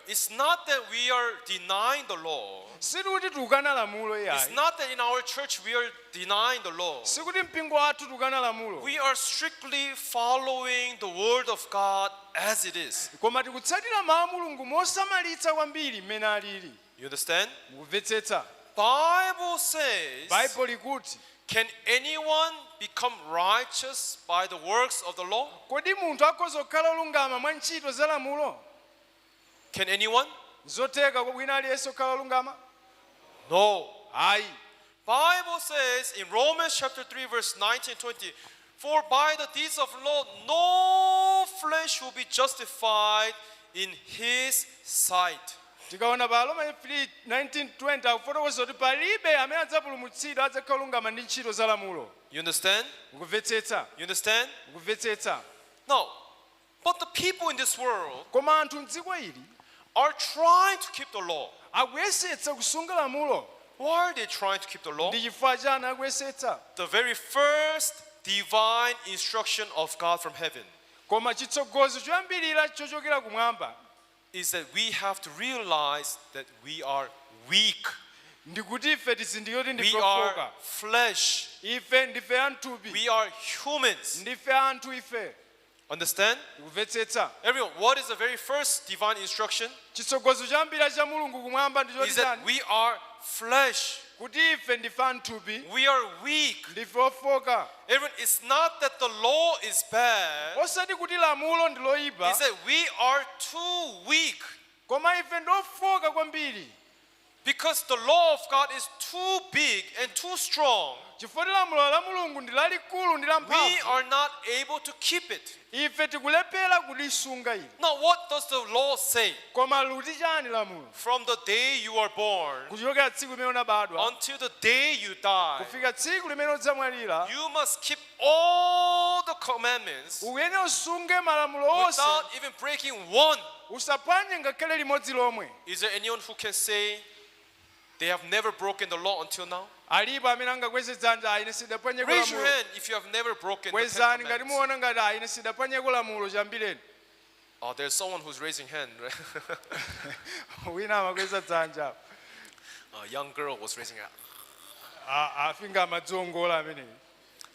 It's not that we are denying the law. Sikuti tikukana lamulo It's iyayi. Not that in our church we are denying the law. Sikuti mpingo wathu tikukana lamulo. We are strictly following the word of God as it is. Koma tikutsatira mawu a Mulungu mosamalitsa kwambiri mmene alili. You understand? Mukumvetsetsa? Bible says, Baibulo likuti, can anyone become righteous by the works of the law? Kodi munthu akhoza kukhala olungama mwa ntchito za lamulo? Can anyone? Zotheka kwa wina aliyense kukhala olungama? No. Ayi. Bible says in Romans chapter 3 verse 19 20, "For by the deeds of law no flesh will be justified in his sight." Tikaona pa Roma 3:19-20 akufotokoza kuti palibe amene adzapulumutsidwa adzakhala olungama ndi ntchito za lamulo. You understand? Mukumvetsetsa? You understand? Mukumvetsetsa? No. But the people in this world Koma anthu mdziko ili are trying to keep the law. Akuyesetsa kusunga lamulo. Why are they trying to keep the law? Ndi chifukwa chani akuyesetsa? The very first divine instruction of God from heaven Koma chitsogozo choyambirira chochokera kumwamba is that we have to realize that we are weak. Ndikuti ife tizindikire kuti We ndife ofoka. Are flesh. Ife ndife anthupi. We are humans. Ndife anthu ife. Understand? Tikumvetsetsa? Everyone, what is the very first divine instruction? Chitsogozo choyambira cha Mulungu kumwamba ndi choti Is that chani? we are flesh. Kuti ife ndife anthupi. We are weak. Ndife ofoka. Everyone, it's not that the law is bad. Osati kuti lamulo ndi loyipa. It's that we are too weak. Koma ife ndi ofoka kwambiri. Because the law of God is too big and too strong. Chifukwa lamulo la Mulungu ndi lalikulu ndi We lamphamvu. Are not able to keep it. Ife tikulephera kulisunga ili. Now, what does the law say? Koma luti chani lamulo? From the day you are born Kuchokera tsiku limene unabadwa until the day you die, kufika tsiku limene udzamwalira, you must keep all the commandments ukuyenera usunge malamulo onse without even breaking one. Usaphwanye ngakhale limodzi lomwe. Is there anyone who can say they have never broken the law until now? Alipo amene angakweze dzanja ayi ine sidaphwanyeko Raise your lamulo? hand if you have never broken the Ten Kwezani ngati Commandments. muona ngati ayi ine sidaphwanyeko lamulo chiyambireni. Oh, there's someone who's raising hand. Right? Wina amakweza dzanja. A young girl was raising her hand. Afinga amadziongola ameneyi.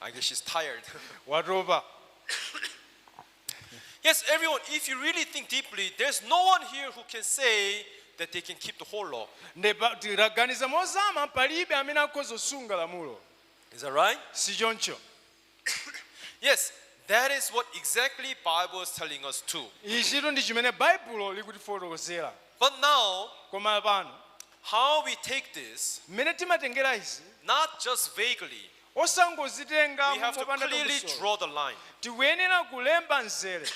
I guess she's tired. Watopa. Yes, everyone, if you really think deeply, there's no one here who can say that they can keep the whole law. Nde tikaganiza mozama palibe amene akhoza kusunga lamulo. Is that right? Si choncho? Yes, that is what exactly Bible is telling us too. Ichitu ndi chimene Baibulo likutifotokozera. But now, Koma pano, how we take this, mmene timatengera izi, not just vaguely, osangozitenga we have to mopanda clearly dongosolo. Draw the line. Tikuyenera kulemba mzere.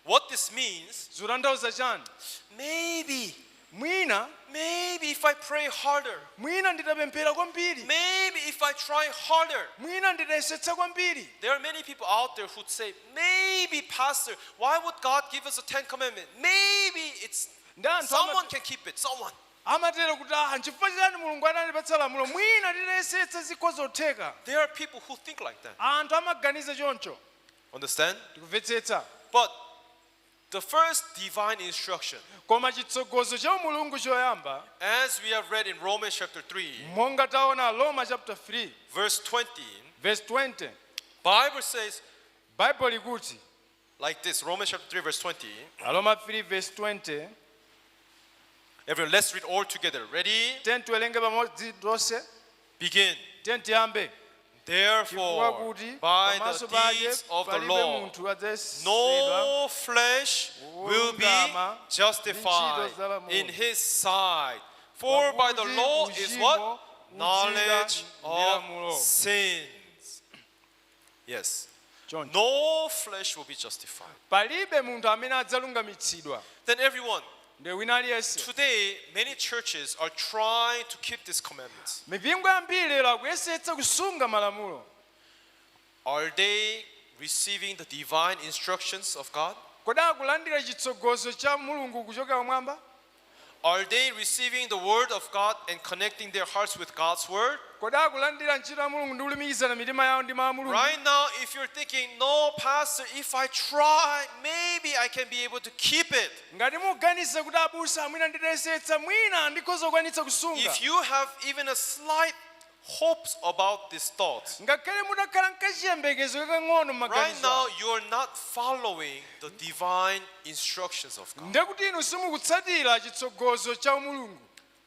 What this means, Zikutanthauza chani? Maybe, Mwina, maybe if I pray harder, mwina nditapemphera kwambiri, maybe if I try harder. Mwina nditayesetsa kwambiri. There are many people out there who'd say, maybe, Pastor, why would God give us a Ten Commandment? Maybe it's Ndi anthu someone can keep it, someone. Amatero kuti ah nchifukwa chani Mulungu anatipatsa lamulo, mwina titayesetsa zikhoza kutheka. There are people who think like that. Anthu amaganiza choncho. Understand? Tikumvetsetsa? But the first divine instruction, Koma chitsogozo cha Mulungu choyamba, as we have read in Romans chapter 3, monga taona Roma chapter 3, verse 20, verse 20, Bible says Bible ikuti like this, Romans chapter 3, verse 20. Roma 3 verse 20. Everyone, let's read all together. Ready? Tiyeni tiwerenge pamodzi tonse. Begin. Tiyeni tiyambe. Chifukwa Therefore, kuti by pamaso the pake deeds of the palibe law, munthu adzayesedwa no flesh will be wolungama justified ndi ntchito za lamulo. in his sight. For by the Pakuti law is uchimo what? udzira Knowledge ndi lamulo. of sins. Yes. Choncho No flesh will be justified. Palibe munthu amene adzalungamitsidwa. Then everyone, Ndi wina aliyense, today many churches are trying to keep these commandments. Mipingo yambiri lero akuyesetsa kusunga malamulo. Are they receiving the divine instructions of God? Kodi akulandira chitsogozo cha Mulungu kuchokera kumwamba? Are they receiving the word of God and connecting their hearts with God's word? Kodi akulandira ntchito ya Mulungu ndi kulumikizana mitima yawo ndi mawu a Mulungu? Right now, if you're thinking, no, Pastor, if I try, maybe I can be able to keep it. Ngati muganiza kuti abusa mwina nditayesetsa mwina ndikhoza kukwanitsa kusunga, If you have even a slight hopes about this thought, ngakhale mutakhala nkachiyembekezo kakang'ono right m'maganizo, now you're not following the divine instructions of God. Ndekuti inu simukutsatira chitsogozo cha Mulungu.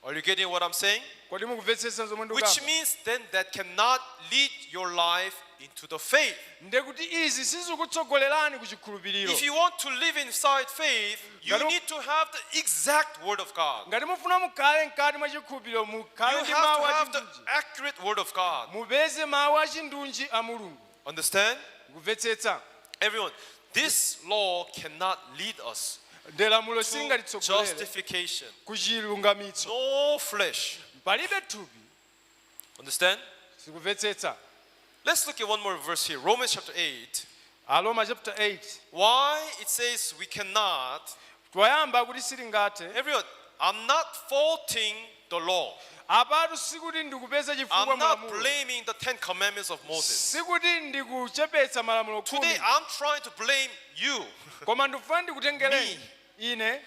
Are you getting what I'm saying? Kodi mukumvetsetsa zomwe Which ndikukamba? means then that cannot lead your life into the faith. Ndekuti izi sizikutsogolerani ku chikhulupiriro. If you want to live inside faith, you need to have the exact word of God. Ngati mufuna mukhale mkati mwa chikhulupiriro You mukhale ndi have mawu to have the achindunji, accurate word of God. Mupeze mawu achindunji a Mulungu. Understand? Kumvetsetsa? Everyone, this law cannot lead us Nde lamulo to singatitsogolere justification. Ku chilungamitso. No flesh. Palibe thupi. Understand? Sikumvetsetsa? Let's look at one more verse here. Romans chapter 8. Aroma chapter 8. Why it says we cannot. Twayamba kuti sitingathe. Everyone, I'm not faulting the law. Apatu sikuti ndikupeza chifukwa I'm not malamulo. Blaming the Ten Commandments of Moses. Sikuti ndikuchepetsa malamulo Today, khumi. I'm trying to blame you. Koma ndikufuna ndikutengereni ine.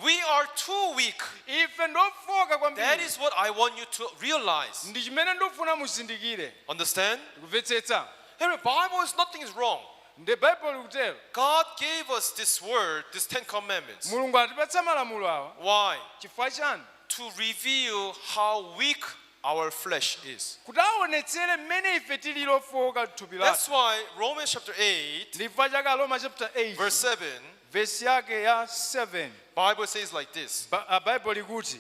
We are too weak. Ife ndofoka That kwambiri. is what I want you to realize. Ndi chimene ndikufuna muzindikire. Understand? Ndikumvetsetsa? Every Bible is nothing is wrong. Ndi Baibulo likutero. God gave us this word, these Ten Commandments. Mulungu atipatsa malamulo awa. Why? Chifukwa chani? To reveal how weak our flesh is. Kuti aonetsere mmene ife tili lofoka thupi That's lathu. why Romans chapter 8, Ndi chifukwa chake Aroma chapter 8, verse 7, vesi yake ya 7, Bible says like this. Baibulo likuti,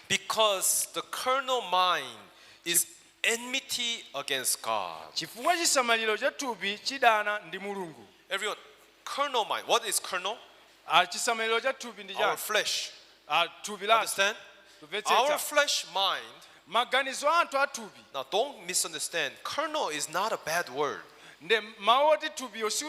Because the carnal mind is enmity against God. Chifukwa chisamaliro cha thupi chidana ndi Mulungu. Everyone, carnal mind. What is carnal? Ah, chisamaliro cha thupi ndi Our chani? Flesh. Ah, thupi lathu. Understand? Our Kumvetsetsa? flesh mind. Maganizo anthu a thupi. Now, don't misunderstand. Carnal is not a bad word. Nde mawu oti thupiyo si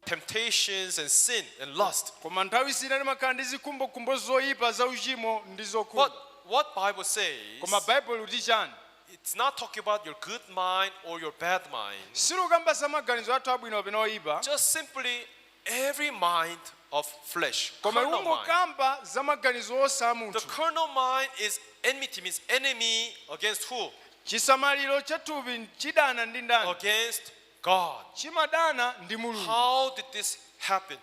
Temptations and sin and lust. Koma nthawi zina timakhala ndi zikhumbokhumbo zoyipa za uchimo ndi zokhumba. But what Bible says, Koma Baibulo kuti chani? It's not talking about your good mind or your bad mind. Silukamba za maganizo athu abwino kapena oyipa. Just simply every mind of flesh. Koma Carnal mind. ikungokamba za maganizo onse a The munthu. carnal mind is enmity, means enemy against who? Chisamaliro cha thupi chidana ndi ndani? Against God. Chimadana ndi Mulungu. How did this happen?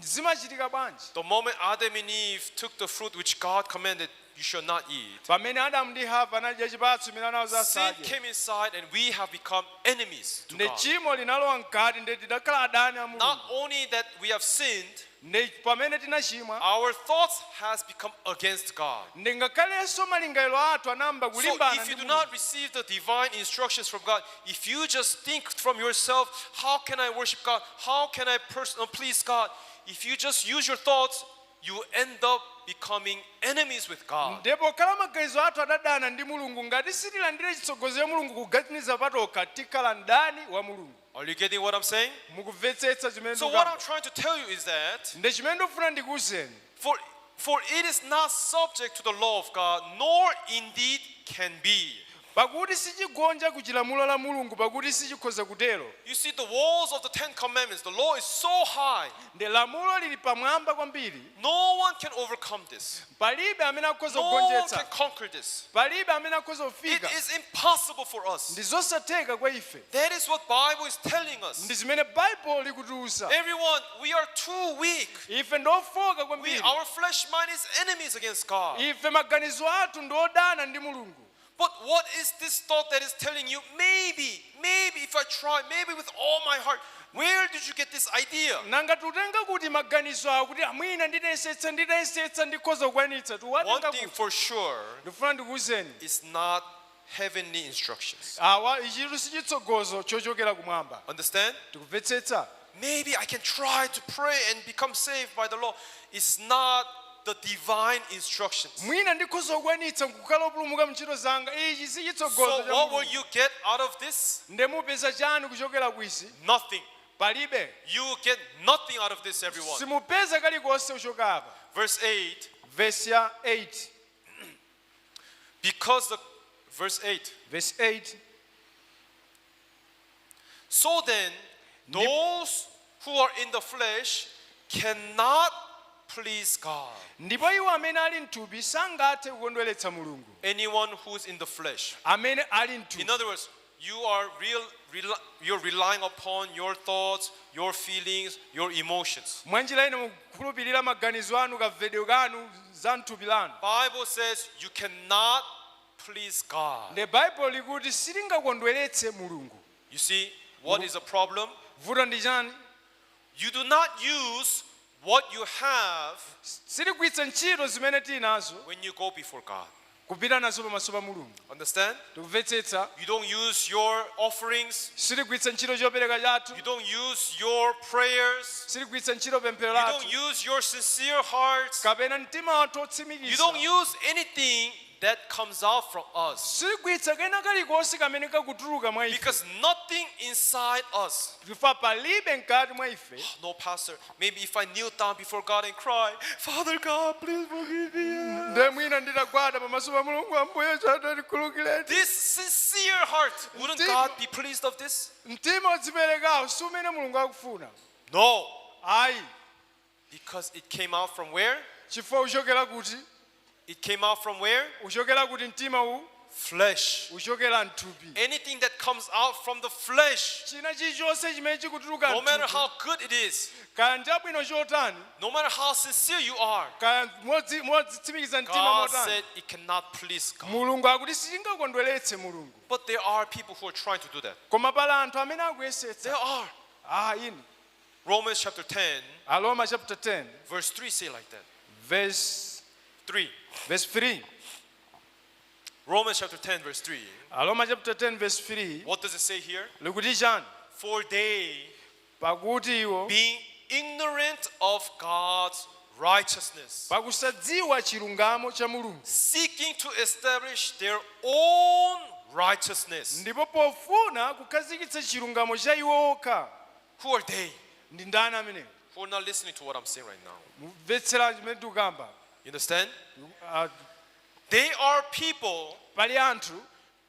Zimachitika bwanji? The moment Adam and Eve took the fruit which God commanded, "You shall not eat," Pamene Adamu ndi Hava anadya chipatso imene anawuza sin asadye, came inside and we have become enemies to ndi God. chimo linalowa mkati ndi tidakhala adani a Not Mulungu. only that we have sinned, Ndi pamene tinachimwa, our thoughts has become against God. Ndi ngakhalenso malingaliro athu anayamba So kulimbana if ndi you do Mulungu. Not receive the divine instructions from God, if you just think from yourself, "How can I worship God? How can I please God?" If you just use your thoughts, you end up becoming enemies with God. Ndipo khala maganizo athu adadana ndi Mulungu, ngati sitilandire chitsogozo cha Mulungu kuganiza patokha, tikhala mdani wa Mulungu. Are you getting what I'm saying? Mukumvetsetsa chimene So what ndikukamba? I'm trying to tell you is that Ndi chimene ndikufuna ndikuwuzeni, for it is not subject to the law of God, nor indeed can be. Pakuti sichigonja ku chilamulo la Mulungu, pakuti sichikhoza kutero. You see, the walls of the Ten Commandments, the law is so high, Ndi lamulo lili pamwamba kwambiri, no one can overcome this. Palibe amene akhoza No one kugonjetsa, can conquer this. Palibe amene akhoza It kufika. Is impossible for us. Ndi zosatheka kwa ife. That is what Bible is telling us. Ndi zimene Baibulo likutiuza. Everyone, we are too weak. Ife ndiofoka kwambiri. Our flesh mind is enemies against God. Ife maganizo athu ndi odana ndi Mulungu. But what is this thought that is telling you, "Maybe, maybe if I try, maybe with all my heart"? Where did you get this idea? Nanga tutenga kuti maganizo awo kuti mwina nditayesetsa, nditayesetsa ndikhoza kukwanitsa? One Tuwatenga thing kuti? for sure Ndifuna ndikuwuzeni, is not heavenly instructions. Awa ichitu sichitsogozo chochokera kumwamba. Understand? Tikumvetsetsa? "Maybe I can try to pray and become saved by the law." It's not the divine instructions. Mwina ndikhoza kukwanitsa nkukhala opulumuka mntchito zanga, ichi So sichitsogozo cha what will Mulungu. you get out of this? Ndemupeza chani kuchokera kwisi? Nothing. Palibe. You will get nothing out of this, everyone. Simupeza kalikonse kuchoka apa. Verse 8. Vesi ya 8. Because the verse 8. Vesi 8. So then, those who are in the flesh cannot please God. Ndipo iwo amene ali mthupi sangathe kukondweretsa Mulungu. Anyone who's in the flesh. Amene ali mthupi. In other words, you are real, you're relying upon your thoughts, your feelings, your emotions. Mwanjira ino mukukhulupirira maganizo anu, kamvedwe kanu za mthupi lanu. Bible says you cannot please God. Ndi Baibulo likuti silingakondweretse Mulungu. You see, what is the problem? Vuto ndi chani? You do not use what you have Sitigwiritsa ntchito zimene tili nazo when you go before God. Kupita nazo pamaso pa Mulungu. Understand? Tikumvetsetsa? You don't use your offerings. Sitigwiritsa ntchito chopereka chathu. You don't use your prayers. Sitigwiritsa ntchito pemphero You lathu don't use your sincere hearts. kapena mtima wathu You otsimikiza. don't use anything that comes out from us. Sitigwiritsa kena kalikonse kamene kakutuluka mwa ife. Because nothing inside us. Chifukwa palibe mkati mwa ife. "No, Pastor, maybe if I kneel down before God and cry, 'Father God, please forgive me.'" Nde mwina nditagwada pamaso pa Mulungu, Ambuye chonde ndikhululukireni. This sincere heart, wouldn't God be pleased of this? Mtima odziperekawo si umene Mulungu akufuna? No. Ayi. Because it came out from where? Chifukwa uchokera kuti? It came out from where? Uchokera kuti mtima uwu? Flesh. Uchokera mthupi. Anything that comes out from the flesh, China chilichonse chimene chikutuluka no matter mthupi, how good it is, kaya ndabwino chotani, no matter how sincere you are, kaya modzitsimikiza mtima God motani, said it cannot please God. Mulungu akuti sichingakondweretse Mulungu. But there are people who are trying to do that. Koma pala anthu amene akuyesetsa. There are. Ah, ini Romans chapter 10, Aroma chapter 10, verse 3 say like that. Verse 3. Verse 3. Romans chapter 10, verse 3. Aroma chapter 10 verse 3. What does it say here? Likuti chani? For they, Pakuti iwo, being ignorant of God's righteousness, pakusadziwa chilungamo cha Mulungu, seeking to establish their own righteousness. Ndipo pofuna kukhazikitsa chilungamo cha iwo okha. Who are they? Ndi ndani amenewo? Who are not listening to what I'm saying right now? Mumvetsera chimene tikukamba? You understand? Ah, They are people Pali anthu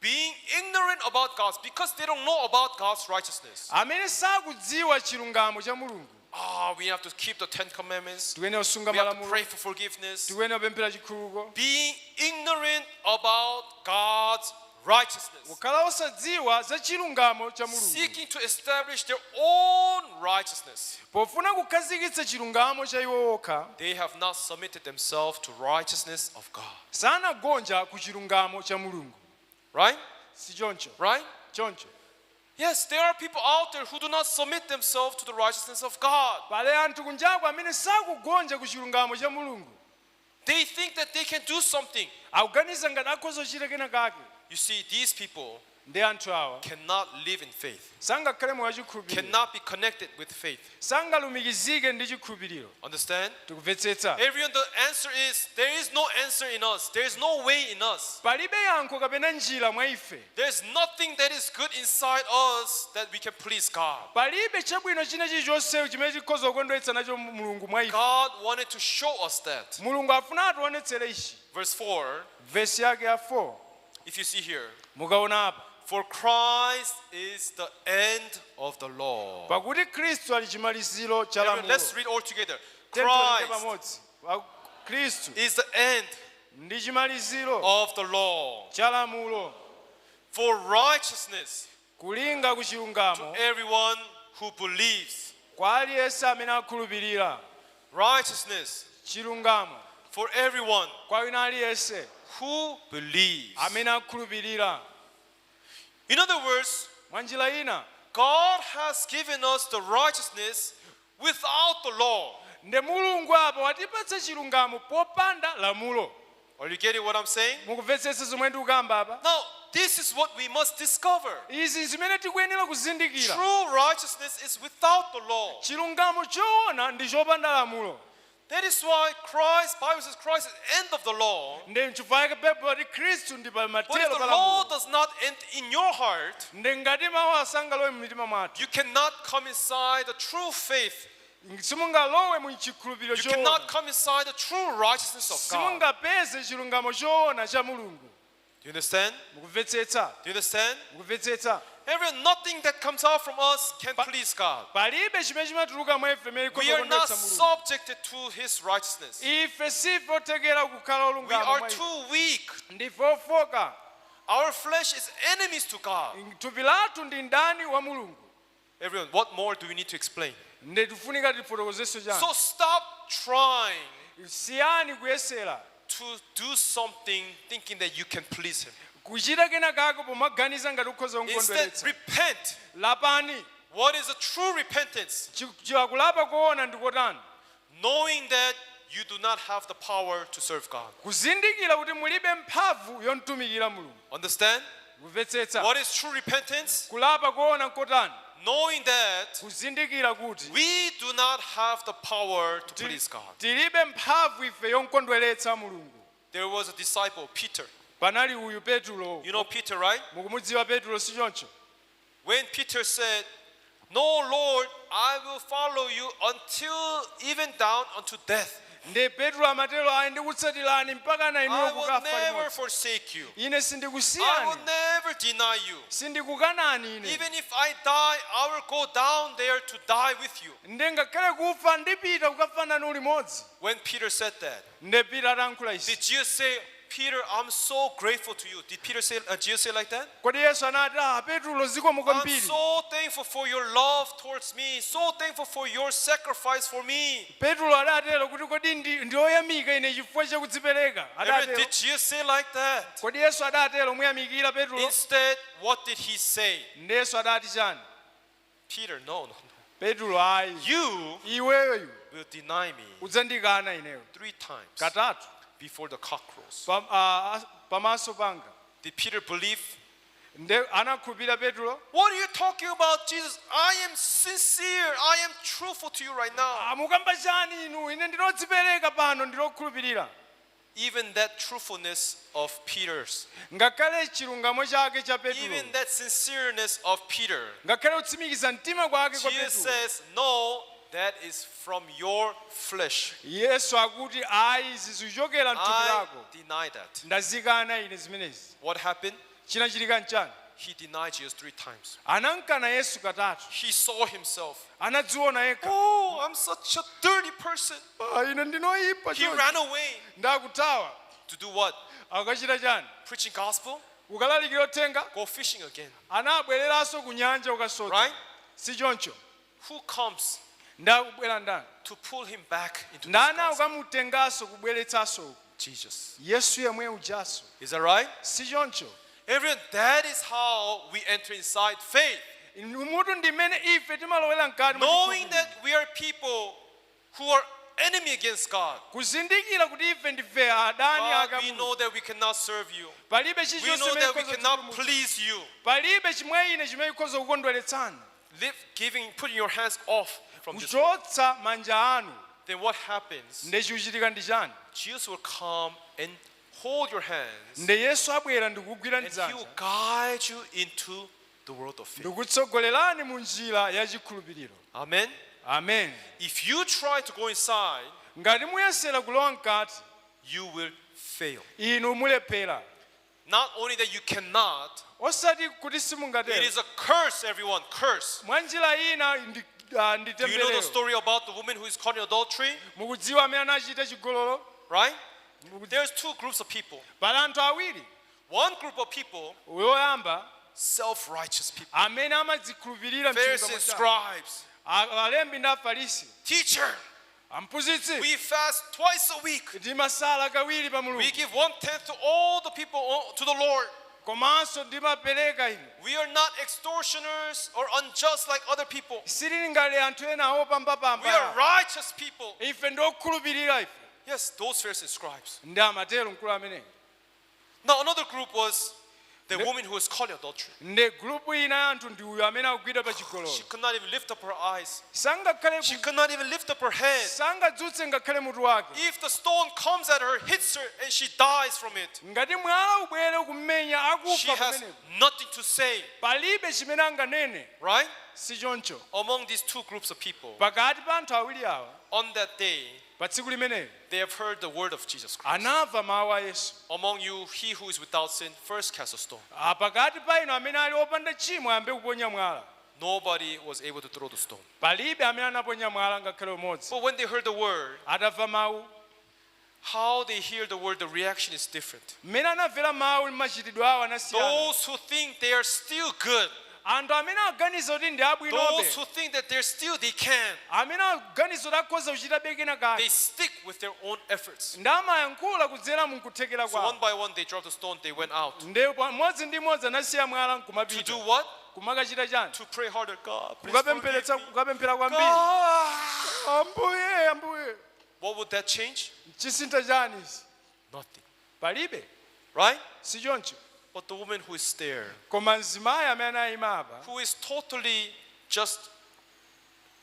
being ignorant about God's because they don't know about God's righteousness. Amene sakudziwa chilungamo cha Mulungu. Ah, we have to keep the Ten Commandments. Tikuyenera kusunga We have to malamulo. Pray for forgiveness. Tikuyenera kupemphera chikhululuko. Being ignorant about God's righteousness. Kukhala osadziwa za chilungamo cha Mulungu. Seeking to establish their own righteousness. Pofuna kukhazikitsa chilungamo cha iwo okha. They have not submitted themselves to righteousness of God. Sanagonja ku chilungamo cha Mulungu. Right? Si choncho? Right? Choncho. Yes, there are people out there who do not submit themselves to the righteousness of God. Pali anthu kunjaku amene sakugonja ku chilungamo cha Mulungu. They think that they can do something. Akuganiza ngati akhoza kuchita kena kake. You see, these people Ndi anthu awa cannot live in faith, sangakhale moyo wachikhulupiriro, cannot be connected with faith. Sangalumikizike ndi chikhulupiriro. Understand? Tikumvetsetsa? Everyone, the answer is there is no answer in us. There is no way in us. Palibe yankho kapena njira mwa ife. There's nothing that is good inside us that we can please God. Palibe chabwino china chilichonse chimene chikhoza kukondweretsa nacho Mulungu mwa ife. God wanted to show us that. Mulungu afuna ationetsere ichi. Verse 4, Vesi yake ya 4, if you see here, mukaona apa, for Christ is the end of the law. Pakuti Khristu ali chimaliziro cha Everyone, lamulo. let's read all together. Tiwerenge Christ pamodzi. Khristu is the end ndi chimaliziro of the law cha lamulo for righteousness kulinga ku to chilungamo everyone who believes. Kwa aliyense amene akhulupirira. Righteousness Chilungamo for everyone kwa wina aliyense who believes. Amene akhulupirira. In other words, Mwa njira ina, God has given us the righteousness without the law. Nde Mulungu apa watipatsa chilungamo popanda lamulo. Are you getting what I'm saying? Mukumvetsetsa zomwe ndikukamba apa? Now, this is what we must discover. Izi zimene tikuyenera kuzindikira. True righteousness is without the law. Chilungamo choona ndi chopanda lamulo. That is why Christ, Bible says Christ is the end of the law. Ndi nchifukwa chake Baibulo lati Khristu ndi pa But if mathero the pa law lamulo. does not end in your heart, Ndi ngati mawu asangalowe mmitima mwathu, you cannot come inside the true faith. Simungalowe mu chikhulupiriro You choona, cannot come inside the true righteousness of God. simungapeze chilungamo choona cha Mulungu. Do you understand? Mukumvetsetsa? Do you understand? Mukumvetsetsa? Everyone, nothing that comes out from us can please God. Palibe chimene chimatuluka mwa ife mene We are not kukondweretsa Mulungu. subjected to His righteousness. Ife sife othekera kukhala We olungama are mwa ife. too weak. Ndife ofoka. Our flesh is enemies to God. Thupi lathu ndi mdani wa Mulungu. Everyone, what more do we need to explain? Nde tifunika tifotokozenso chani? So stop trying Siyani kuyesera to do something thinking that you can please Him. Kuchita kena kako pomaganiza ngati ukhoza Instead, kukondweretsa. Repent. Lapani. What is a true repentance? Kulapa koona ndikotani? Knowing that you do not have the power to serve God. Kuzindikira kuti mulibe mphamvu yomtumikira Mulungu. Understand? Kumvetsetsa? What is true repentance? Kulapa koona nkotani? Knowing that Kuzindikira kuti we do not have the power to please God. Tilibe mphamvu ife yomkondweretsa Mulungu. There was a disciple, Peter. Panali uyu Petulo. You know Peter, right? Mukumudziwa Petulo, si choncho? When Peter said, "No, Lord, I will follow you until even down unto death. Ndi Petro amatero ayi ndikutsatirani mpaka na inuyo I will kukafa never limodzi. Forsake you. Ine I will sindikusiyani. Never deny you. Sindikukanani ine. Even if I die, I will go down there to die with you." Ndi ngakhale kufa ndipita kukafa nanu limodzi. When Peter said that, Nde Peter atayankhula izi, did Jesus say, "Peter, I'm so grateful to you"? Did Jesus say like that? Kodi Yesu anati ah Petulo zikomo "I'm kwambiri. So thankful for your love towards me, so thankful for your sacrifice for me." Petulo adatero kuti kodi ndi ndioyamika ine chifukwa chakudzipereka? Everyone, Adatero? did Jesus say like that? Kodi Yesu adatero muyamikira Petulo? Instead, what did he say? Ndi Yesu adati chani? "Peter, no, no, no. Petulo ayi. You Iweyo iwe will deny me udzandikana ineyo three times katatu before the cock crows." pamaso panga. Did Peter believe? Nde anakhulupirira Petulo? "What are you talking about, Jesus? I am sincere. I am truthful to you right now." "Ah, mukamba chani inu ine ndinodzipereka pano ndinokhulupirira. Even that truthfulness of Peter's, Ngakhale chilungamo chake cha Petulo, even that sincereness of Peter, ngakhale kutsimikiza mtima kwake kwa Jesus Petulo, says, "No, That is from your flesh. Yesu akuti ayi, izi zikuchokera mthupi I lako. Deny that. Ndazikana ine zimenezi. What happened? Chinachitika nchani? He denied Jesus three times. Anankana Yesu katatu. He saw himself. Anadziona yekha. Oh, I'm such a dirty person. "Ah, ine ndinoyipa." He Chonchi. ran away Ndakuthawa. to do what? Akachita chani? Preaching gospel? Ukalalikira uthenga. Go fishing again. Anabwereranso ku nyanja ukasodza. Right? Si choncho? Who comes Ndakubwera ndani to pull him back into this ndani gospel? akukamutenganso kubweretsanso uku? Jesus. Yesu yemwe ujaso. Is that right? Si choncho? Everyone, that is how we enter inside faith. Umutu ndimene ife timalowera mkati mwa Knowing chikhulupiriro. that we are people who are enemy against God. Kuzindikira kuti ife ndife adani God, aka we Mulungu. Know that we cannot serve you. Palibe We chilichonse know chimene that we chikhoza cannot kutipulumutsa. please you. Palibe chimwe ine chimene chikhoza kukondweretsani. Live, giving, putting your hands off from this world. Kuchotsa manja anu. Then what happens? Nde chikuchitika ndi chani? Jesus will come and hold your hands Nde Yesu abwera ndikugwira and he will dzanja guide you into the world of faith. ndikutsogolerani mu njira ya chikhulupiriro. Amen. Amen. If you try to go inside, Ngati muyesera kulowa mkati, you will fail. Inu mulephera. Not only that you cannot, Osati kuti it simungatero, is a curse, everyone. Curse. mwa njira ina ndi ah, ndi Do you know the temberero. Story about the woman who is caught in adultery? Mukudziwa amene anachita chigololo? Right? There's two groups of people. Pali anthu awiri. One group of people, Woyamba, self-righteous people. Amene amadzikhulupirira Pharisees, mchilungamo chawo. scribes. Alembi ndi Afarisi. Teacher, Amphunzitsi, we fast twice a week. Ndimasala kawiri pa We mulungu. Give one tenth to all the people, to the Lord. Komanso ndimapereka ine. We are not extortioners or unjust like other people. Sitili ngati anthu ena We are opambapamba. Righteous people. Ife ndiokhulupirira ife. Yes, those Pharisees and scribes. Ndi amatero mkulu ameneyo. Now, another group was the woman who was caught in adultery. Ndi gulupu ina ya anthu ndi uyu amene akugwidwa pa chigololo. She could not even lift up her eyes. Sangakhale She could not even lift up her head. Sangadzutse ngakhale mutu wake. If the stone comes at her, hits her, and she dies from it, Ngati mwala ubwere kumenya she akufa has pamenepo, nothing to say, palibe chimene anganene. Right? Si choncho? Among these two groups of people, Pakati pa anthu awiri awa, on that day, pa tsiku limeneli, they have heard the word of Jesus Christ. Anamva mawu a Yesu. Among you, he who is without sin, first cast a stone. Ah, pakati pa inu amene ali opanda tchimo ayambe kuponya mwala. Nobody was able to throw the stone. Palibe amene anaponya mwala ngakhale umodzi. But when they heard the word, Atamva mawu, how they hear the word, the reaction is different. Mmene anamvera mawu machitidwe awo anasiyana. Those who think they are still good, Anthu amene aganiza kuti ndi abwinobe, those who think that they're still they can, amene aganiza kuti akhoza kuchita bekena they kake, stick with their own efforts. Ndamayankhula kudzera mu kuthekera So one kwawo. By one, they dropped the stone, they went out. Ndi mmodzi ndi mmodzi anasiya mwala To nkumapita. Do what? Kumakachita chani? To pray harder. God, please Kukapempheretsa forgive me. kukapemphera kwambiri. God. Ambuye, ambuye. What would that change? Chisintha chani izi? Nothing. Palibe. Right? Si choncho? But the woman who is there, Koma mzimayi amene anayima apa, who is totally just,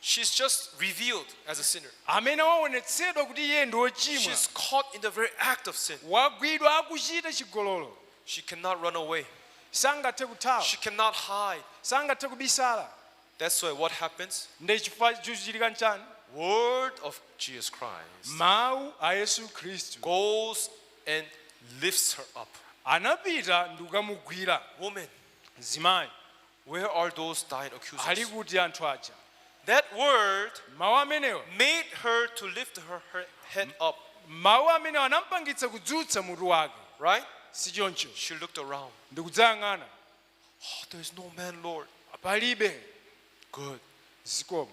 she's just revealed as a sinner. Amene waonetsedwa kuti iye ndi wochimwa, She's caught in the very act of sin. Wagwidwa akuchita chigololo. She cannot run away. Sangathe kuthawa. She cannot hide. Sangathe kubisala. That's why what happens? Ndi chifukwa chikuchitika nchani? Word of Jesus Christ Mawu a Yesu Khristu goes and lifts her up. Anapita ndi kukamugwira. Woman, Mzimayi, where are those thine ali accusers? Kuti anthu aja? That word Mawu amenewa made her to lift her head up, mawu amenewa anampangitsa kudzutsa mutu wake. Right? Si choncho? She looked around. Ndikudzayang'ana. Oh, there's no man, Lord. Palibe. Good. Zikomo.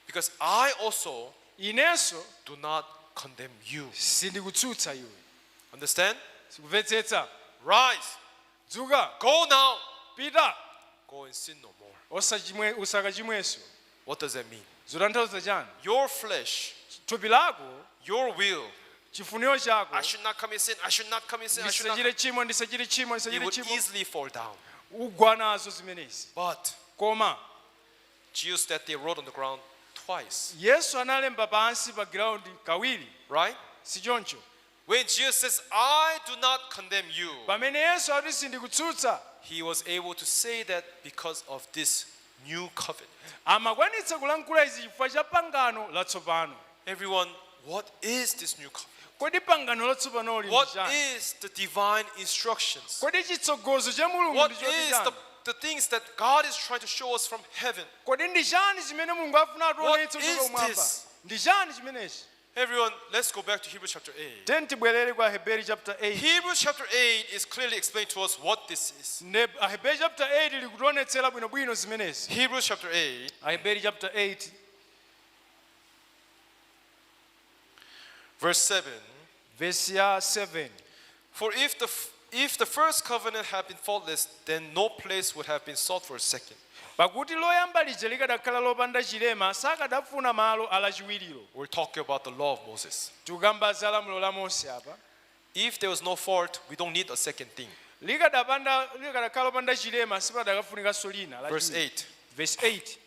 Because I also Inenso do not condemn you. Sindikutsutsa iwe. Understand? Sikumvetsetsa? Rise. Dzuka. Go now. Pita. Go and sin no more. Osachimwe usakachimwenso. What does that mean? Zotanthauza chani? Your flesh, Thupi lako, your will. Chifuniro chako, I should not commit sin. I should not commit sin. I should not. Ndisachite chimo, ndisachite chimo, It ndisachite would chimo. Easily fall down. Ugwa nazo zimenezi. But Koma Jesus that they wrote on the ground twice. Yesu analemba pansi pa ground kawiri. Right? Si choncho? When Jesus says, "I do not condemn you," Pamene Yesu akuti sindikutsutsa, he was able to say that because of this new covenant. Amakwanitsa kulankhula izi chifukwa cha pangano latsopano. Everyone, what is this new covenant? Kodi pangano latsopanoli ndi What chani? is the divine instructions? Kodi chitsogozo cha Mulungu What ndi choti is chani? the things that God is trying to show us from heaven? Kodi ndi chani zimene Mulungu afuna ationetse What is kuchoka kumwamba? this? Ndi chani chimenechi? Everyone, let's go back to Hebrews chapter 8. Tiyeni tibwerere kwa Heberi chapter 8. Hebrews chapter 8 is clearly explained to us what this is. Nde Aheberi chapter 8 likutionetsera bwinobwino zimenezi. Hebrews chapter 8, Aheberi chapter 8 verse 7. verse ya 7. For if the first covenant had been faultless, then no place would have been sought for a second. Pakuti loyamba lija likadakhala lopanda chilema sakadafuna malo alachiwiriro. We're talking about the law of Moses. Tikukamba za lamulo la Mose apa. If there was no fault, we don't need a second thing. Likadapanda likadakhala lopanda chilema sipadakafunikanso lina Verse lachiwiri. 8. Verse 8.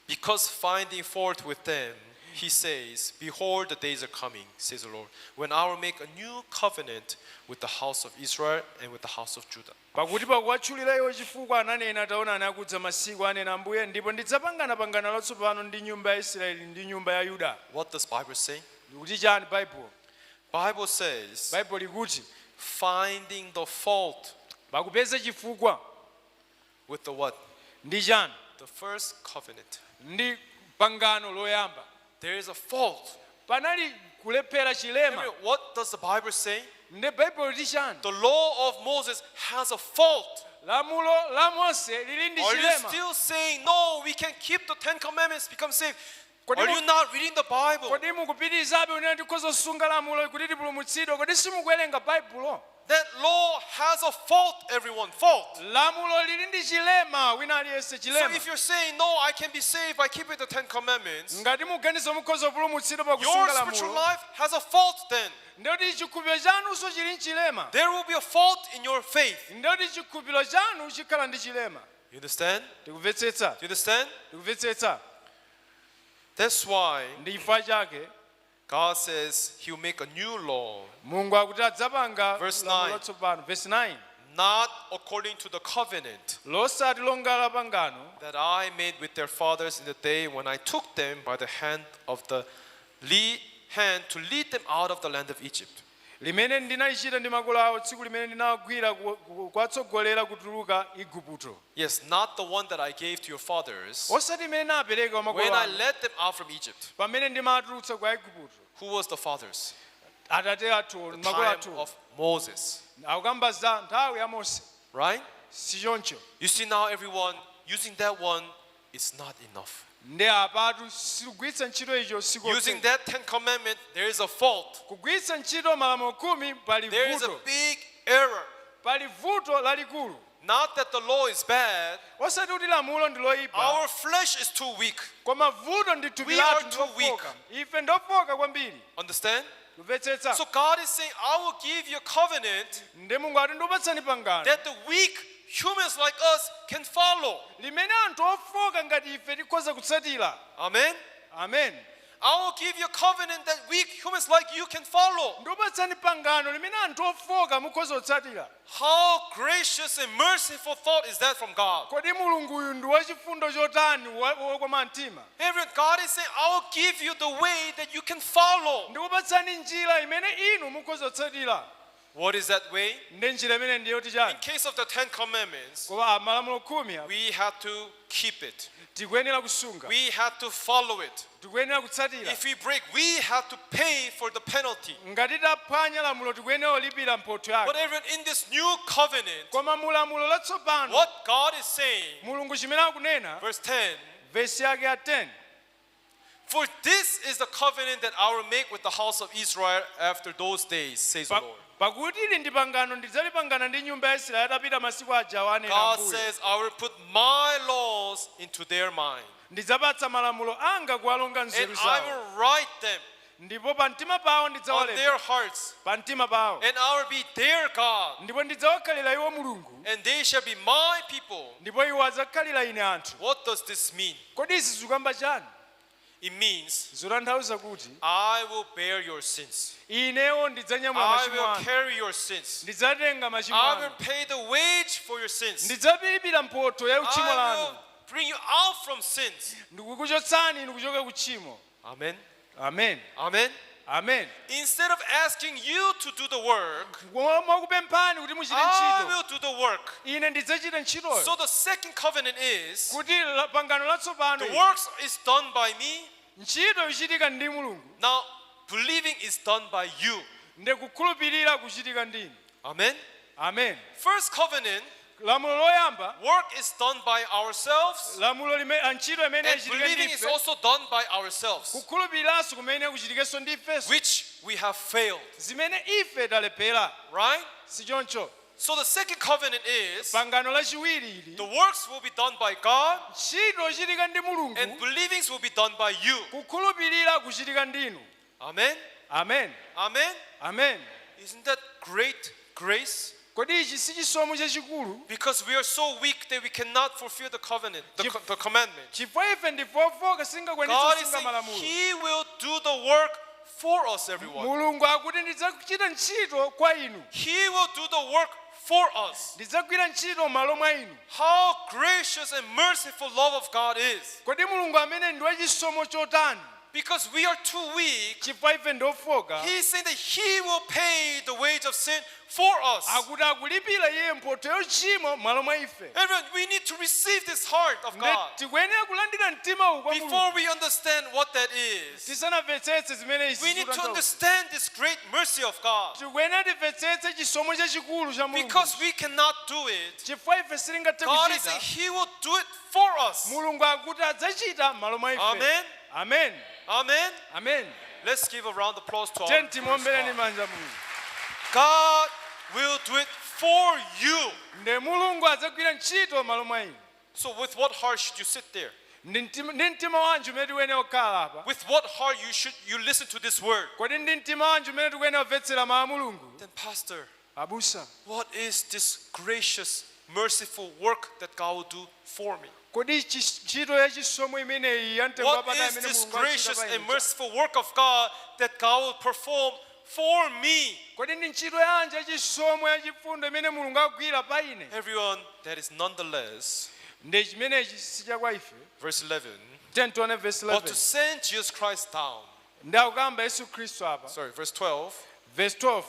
Because finding fault with them, he says, "Behold, the days are coming, says the Lord, when I will make a new covenant with the house of Israel and with the house of Judah." Pakuti pakuwatchulira iwo chifukwa ananena taonani akudza masiku anena Ambuye ndipo ndidzapangana pangano latsopano ndi nyumba ya Israeli ndi nyumba ya Yuda. What does Bible say? Ndikuti chani Baibulo? Bible says, Baibulo likuti finding the fault pakupeza chifukwa with the what? Ndi chani? The first covenant. Ndi pangano loyamba. There is a fault. Panali kulephera chilema. What does the Bible say? Ndi Baibulo liti chani? The law of Moses has a fault. Lamulo la Mose lili ndi Are you chilema. still saying, "No, we can keep the Ten Commandments, become saved"? Kodi Are mu- you not reading the Bible? Kodi mukupitirizabe unena tikhoza kusunga lamulo kuti tipulumutsidwe? Kodi simukuwerenga Baibulo? That law has a fault, everyone. Fault. Lamulo lili ndi chilema wina aliyense So chilema. if you're saying, "No, I can be saved by keeping the Ten Commandments," Ngati muganiza mukhoza kupulumutsidwa your pakusunga spiritual lamulo life has a fault then. ndiyoti chikhulupiriro chanunso chili nchilema. There will be a fault in your faith. Ndiyoti chikhulupiriro chanu chikhala ndi chilema. You understand? Tikumvetsetsa? Do you understand? Tikumvetsetsa? That's why Ndi chifukwa chake God says He'll make a new law, Mulungu akuti adzapanga Verse lamulo 9. latsopano. Verse 9. Not according to the covenant losati longa la pangano that I made with their fathers in the day when I took them by the hand of the lead hand to lead them out of the land of Egypt. Limene ndinalichita ndi makolo awo tsiku limene ndinawagwira ku- ku- kuwatsogolera kutuluka Igupto. Yes, not the one that I gave to your fathers Osati imene napereka kwa makolo when I anu led them out from Egypt. Pamene ndimatulutsa kwa Igupto. Who was the fathers? Atate athu The makolo time athu. of Moses, Akukamba za nthawi ya Mose. Right? Si choncho? You see now, everyone, using that one is not enough. Ndi apatu sikugwiritsa ntchito icho. Using that Ten Commandment, there is a fault. Kugwiritsa ntchito malamulo khumi pali There is a vuto. Big error. Pali vuto lalikulu. Not that the law is bad. Osati kuti lamulo ndi loyipa. Our flesh is too weak. Koma vuto ndi thupi We are lathu too weak. ndilofoka. Ife ndofoka kwambiri. Understand? Kumvetsetsa? So God is saying, "I will give you a covenant Ndi Mulungu ati ndikupatsani pangano that the weak humans like us can follow." limene anthu ofoka ngati ife tikhoza kutsatira. Amen. Amen. I will give you a covenant that weak humans like you can follow. Ndikupatsani pangano limene anthu ofoka mukhoza kutsatira. How gracious and merciful thought is that from God? Kodi Mulunguyu ndi wachifundo chotani wa- wokoma mtima? Everyone, God is saying, "I will give you the way that you can follow." Ndikupatsani njira imene inu mukhoza kutsatira. What is that way? Ndi njira imene ndiyoti chani? In case of the Ten Commandments, Koma malamulo khumi apa, we had to keep it. Tikuyenera kusunga. We had to follow it. Tikuyenera kutsatira. If we break, we had to pay for the penalty. Ngati taphwanya lamulo tikuyenera kulipira mphotho But yake. everyone, in this new covenant, Koma mulamulo latsopano what God is saying, Mulungu chimene akunena verse 10, vesi yake ya 10, "For this is the covenant that I will make with the house of Israel after those days, says the Pa- Lord." pakuti ili ndi pangano ndidzalipangana ndi nyumba ya Israeli atapita masiku ajawo anena God Ambuye. says, "I will put my laws into their mind, Ndidzapatsa malamulo anga kuwalonga nzeru and I zawo will write them ndipo pa mtima pawo on ndidzawalemba their hearts, pa mtima pawo and I will be their God, ndipo ndidzawakhalira iwo Mulungu and they shall be my people." ndipo iwo adzakhalira ine anthu. What does this mean? Kodi izi zikukamba chani? It means Zotanthauza kuti I will bear your sins. Inewo ndidzanyamula I machimo will anu. Carry your sins. Ndidzatenga machimo I will anu. pay the wage for your sins. Ndidzalipira mphotho ya uchimo I lanu. will Bring you out from sins. Ndikukuchotsani inu kuchoka ku tchimo. Amen. Amen. Amen. Amen. Instead of asking you to do the work, Mwakupemphani kuti muchite I ntchito, will do the work. ine ndidzachita ntchitoyo. So the second covenant is Kuti pangano latsopano the ili, works is done by me. ntchito ichitika ndi Mulungu. Now believing is done by you. Ndi kukhulupirira kuchitika ndi inu. Amen. Amen. First covenant, Lamulo loyamba, work is done by ourselves, lamulo ntchito imene and ichitike believing is ndife, also done by ourselves, kukhulupiriranso kumene kuchitikenso ndifenso, which we have failed. Zimene ife talephera. Right? Sichoncho? So the second covenant is Pangano lachiwiri ili, the works will be done by God ntchito ichitika ndi Mulungu, and believings will be done by you. Kukhulupirira kuchitika ndinu. Amen. Amen. Amen. Amen. Isn't that great grace? Kodi ichi si chisomo chachikulu? Because we are so weak that we cannot fulfill the covenant, the commandment. Chifukwa ife ndife ofoka, singakwanitse God is kusunga saying malamulo. He will do the work for us, everyone. Mulungu akuti ndidzachita ntchito kwa inu. He will do the work for us. Ndidzagwira ntchito m'malo mwa inu. How gracious and merciful love of God is. Kodi Mulungu amene ndi wachisomo chotani? Because we are too weak, Chifukwa ife ndiofoka, He is saying that He will pay the wage of sin for us. akuti akulipira iye mphotho yochimo m'malo mwa ife. Everyone, we need to receive this heart of Nde God. tikuyenera kulandira mtima uwu kwa Mulungu. Before we understand what that is, Tisanamvetsetse zimene izi we need to zikutanthauza, understand this great mercy of God. Tikuyenera timvetsetse chisomo chachikulu cha Mulungu. Because we cannot do it, Chifukwa ife sitingathe God is kuchita, saying He will do it for us. Mulungu akuti adzachita m'malo mwa ife. Amen. Amen. Amen. Amen. Let's give a round of applause to our Tiyeni praise timuombereni God. manja Mulungu. God will do it for you. Nde Mulungu adzagwira ntchito m'malo mwa inu. So with what heart should you sit there? Ndi mtima wanji umene tikuyenera kukhala apa? With what heart you should you listen to this word? Kodi ndi mtima wanji umene tikuyenera kumvetsera mawu a Mulungu? Then pastor, Abusa, what is this gracious, merciful work that God will do for me? Kodi ntchito yachisomo imeneyi ya mtengo What wapatali is imene this Mulungu achita gracious pa and ine? Merciful work of God that God will perform for me? Kodi ndi ntchito yanji yachisomo yachifundo imene Mulungu akugwira pa ine? Everyone, that is nonetheless, Ndi chimenechi si chakwa ife. Verse 11, 10 tione verse but to 11. send Jesus Christ down. Ndi akukamba Yesu Khristu apa. Sorry, verse 12. Verse 12.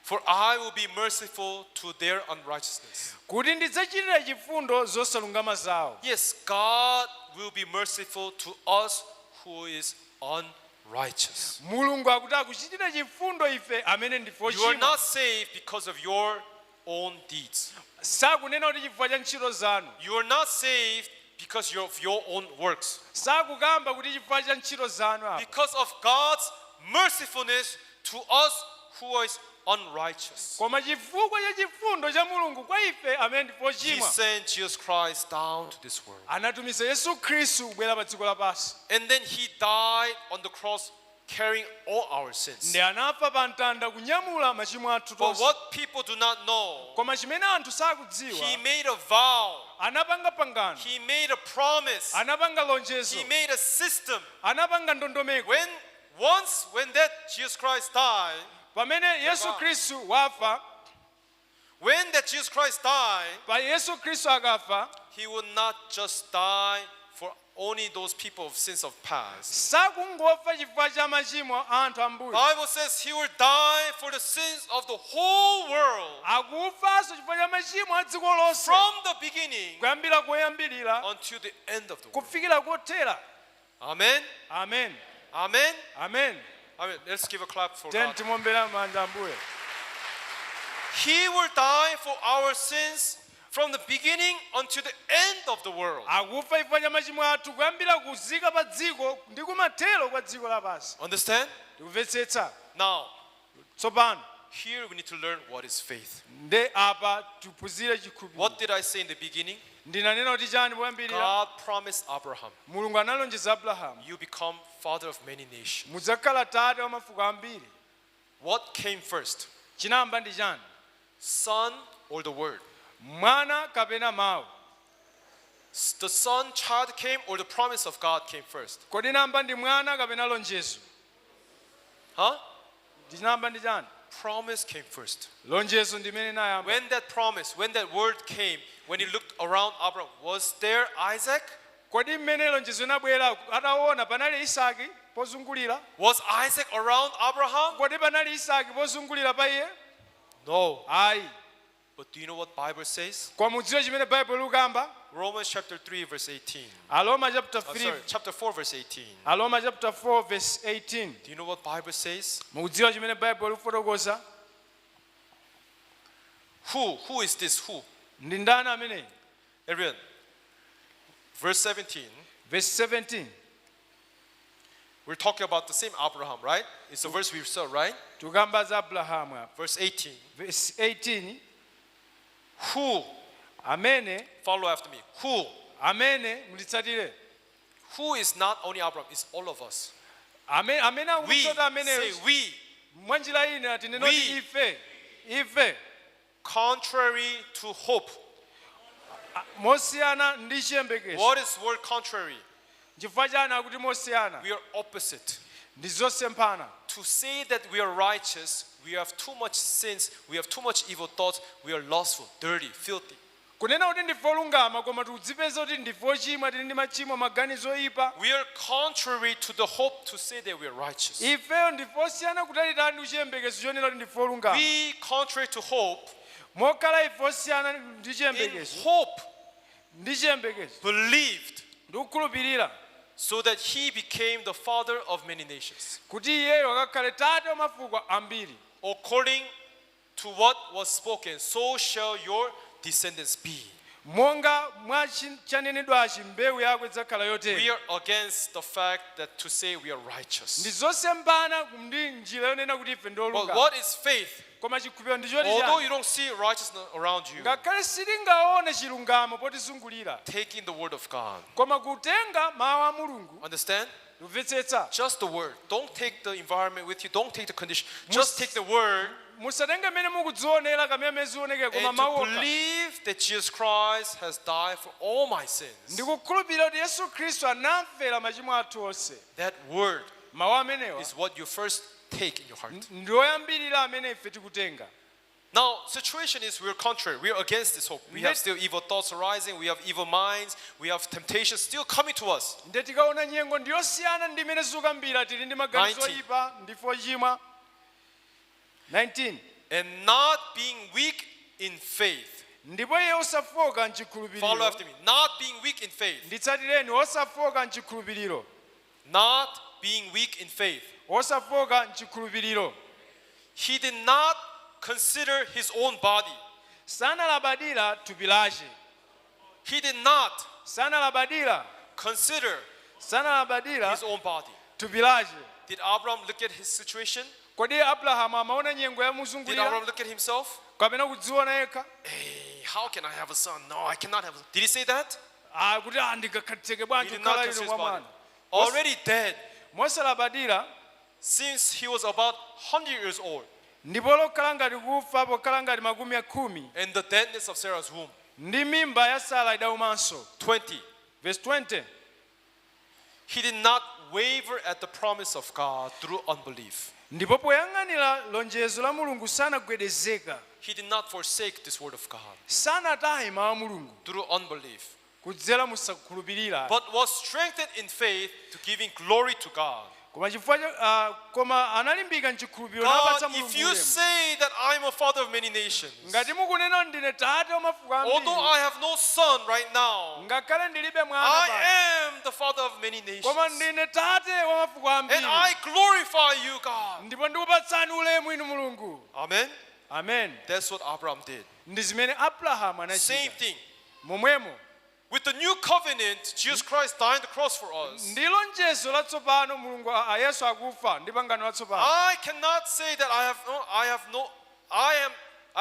For I will be merciful to their unrighteousness. Kuti ndidzachitira chifundo zosalungama zawo. Yes, God will be merciful to us who is unrighteous. Mulungu akuti akuchitira chifundo ife amene ndife You are ochimwa. Not saved because of your own deeds. Sakunena kuti chifukwa cha ntchito zanu. You are not saved because of your own works. Sakukamba kuti chifukwa cha ntchito zanu apa. Because of God's mercifulness to us who is unrighteous. Koma chifukwa cha chifundo cha Mulungu kwa ife amene ndife He ochimwa, sent Jesus Christ down to this world. Anatumiza Yesu Khristu kubwera pa dziko lapansi. And then he died on the cross carrying all our sins. Ndi anafa pa mtanda kunyamula machimo athu But tonse. what people do not know, Koma chimene anthu sakudziwa, he made a vow, anapanga pangano, he made a promise, anapanga lonjezo, he made a system. Anapanga ndondomeko. When once when that Jesus Christ died, Pamene Yesu Khristu wafa, when that Jesus Christ died, pa Yesu Khristu akafa, he will not just die for only those people of sins of past. Sakungofa chifukwa cha machimo a anthu ambuyo. Bible says he will die for the sins of the whole world Akufanso chifukwa cha machimo a dziko lonse, from the beginning kuyambira koyambirira until the end of the world. Kufikira kothera. Amen. Amen. Amen. Amen. Amen. Let's give a clap for Tiyeni God. timuombere manja Ambuye. He will die for our sins from the beginning until the end of the world. Akufa chifukwa cha machimo athu kuyambira kuzika pa dziko ndi kumathero kwa dziko lapansi. Understand? Tikumvetsetsa? Now, Tsopano, here we need to learn what is faith. Nde apa tiphunzire chikhulupiriro. What did I say in the beginning? Ndinanena kuti chani poyambirira? God promised Abraham, Mulungu analonjeza Abrahamu, "You become father of many nations." Mudzakhala tate wa mafuko ambiri. What came first? Chinayamba ndi chani? Son or the word? Mwana kapena mawu? The son, child came, or the promise of God came first? Kodi namba ndi mwana kapena lonjezo? Huh? Ndinamba ndi chani? Promise came first. Lonjezo ndimene inayamba. When that promise, when that word came, when he looked around Abraham, was there Isaac? Kodi mmene lonjezo inabwera ataona panali Isaki pozungulira? Was Isaac around Abraham? Kodi panali Isaki pozungulira pa iye? No. Ayi. But do you know what Bible says? Koma mudziwe chimene Baibulo likamba? Romans chapter 3 verse 18. Aroma chapter Oh, 3. sorry, chapter 4 verse 18. Aroma chapter 4 verse 18. Do you know what Bible says? Mukudziwa chimene Baibulo likufotokoza? Who? Who is this who? Ndi ndani ameneyi? Everyone. Verse 17. Verse 17. We're talking about the same Abraham, right? It's the verse we saw, right? Tikukamba za Abrahamu apa. Verse 18. Verse 18. Who? Amene. Follow after me. Who? Amene munditsatire. Who is not only Abraham, it's all of us. Amene amene We akutsota amene say we, mwanjira ina tinenoti We. Ife ife contrary to hope. Mosiyana ndi chiyembekezo. What is word contrary? Chifukwa chani akuti mosiyana? We are opposite. Ndi zosemphana. To say that we are righteous, we have too much sins, we have too much evil thoughts, we are lustful, dirty, filthy. Kunena kuti ndife olungama koma tikudzipeza kuti ndife ochimwa tili ndi machimo maganizo oyipa. We are contrary to the hope to say that we are righteous. Ifeyo ndife osiyana kutalitali ndi chiyembekezo chonena kuti ndife olungama. We, contrary to hope, Mokhala ife osiyana ndi in chiyembekezo hope ndi chiyembekezo believed ndi kukhulupirira so that he became the father of many nations. Kuti iyeyo akakhale tate wa mafuko ambiri. According to what was spoken, so shall your descendants be. Monga mwa chanenedwachi mbewu yako idzakhala We yotere. are against the fact that to say we are righteous. Ndi zosemphana ndi njira yonena kuti ife ndi But olungama. what is faith? Koma chikhulupiriro ndi choti Although chani? you don't see righteousness around you, Ngakhale sitingaone chilungamo potizungulira, taking the word of God. koma kutenga mawu a Mulungu. Understand? Kumvetsetsa? Just the word. Don't take the environment with you. Don't take the condition. Just take the word Musatenge mmene mukudzionera kamene zionekera koma and to mawu okha. believe that Jesus Christ has died for all my sins. Ndikukhulupirira kuti Yesu Khristu anamfera machimo athu onse. That word Mawu amenewa is what you first take in your heart. ndi oyambirira amene ife tikutenga. Now, situation is we're contrary. We're against this hope. We have still evil thoughts arising. We have evil minds. We have temptations still coming to us. Nde tikaona nyengo ndiyosiyana ndi imene zikukambira tili ndi maganizo 19. oyipa ndife ochimwa. 19. And not being weak in faith. Ndipo iye osafoka Follow mchikhulupiriro. after me. Not being weak in faith. Nditsatireni osafoka mchikhulupiriro. Not being weak in faith. Osafoka mchikhulupiriro. He did not consider his own body. Sanalabadira thupi lace. He did not Sanalabadira consider sanalabadira his own body. Thupi lace. Did Abraham look at his situation? Kodi Abrahamu amaona nyengo Did yamuzungulira Abraham look at himself? kapena kudziona yekha? Hey, how can I have a son? No, I cannot have a son. Did he say that? Ah, kuti ah, ndingakhatheke He bwanji did not kukhala consider ino his kwa body. mwana. Already dead Mosalabadira since he was about 100 years old ndipo lokhala ngati kufa pokhala ngati makumi akhumi and the deadness of Sarah's womb. Ndi mimba ya Sara idaumanso. 20. Verse 20. He did not waver at the promise of God through unbelief. Ndipo poyang'anira lonjezo la Mulungu sanagwedezeka. He did not forsake this word of God Sanataye mawu a Mulungu through unbelief, kudzera musakhulupirira, but was strengthened in faith to giving glory to God. Koma chifukwa koma analimbika mchikhulupiriro God, napatsa if Mulungu you ulemu. say that I'm a father of many nations, Ngati mukunena ndine tate wa mafuko although ambiri, I have no son right now, ngakhale ndilibe mwana I pano, am the father of many koma nations. ndine tate wa mafuko And ambiri I glorify you, God. ndipo ndikupatsani ulemu inu Mulungu. Amen. Amen. That's what Abraham did. Ndi zimene Abrahamu Same anachita. thing. Momwemo. With the new covenant, Jesus Christ died on the cross for us. Ndi lonjezo latsopano Mulungu Yesu akufa ndi pangano latsopano. I cannot say that I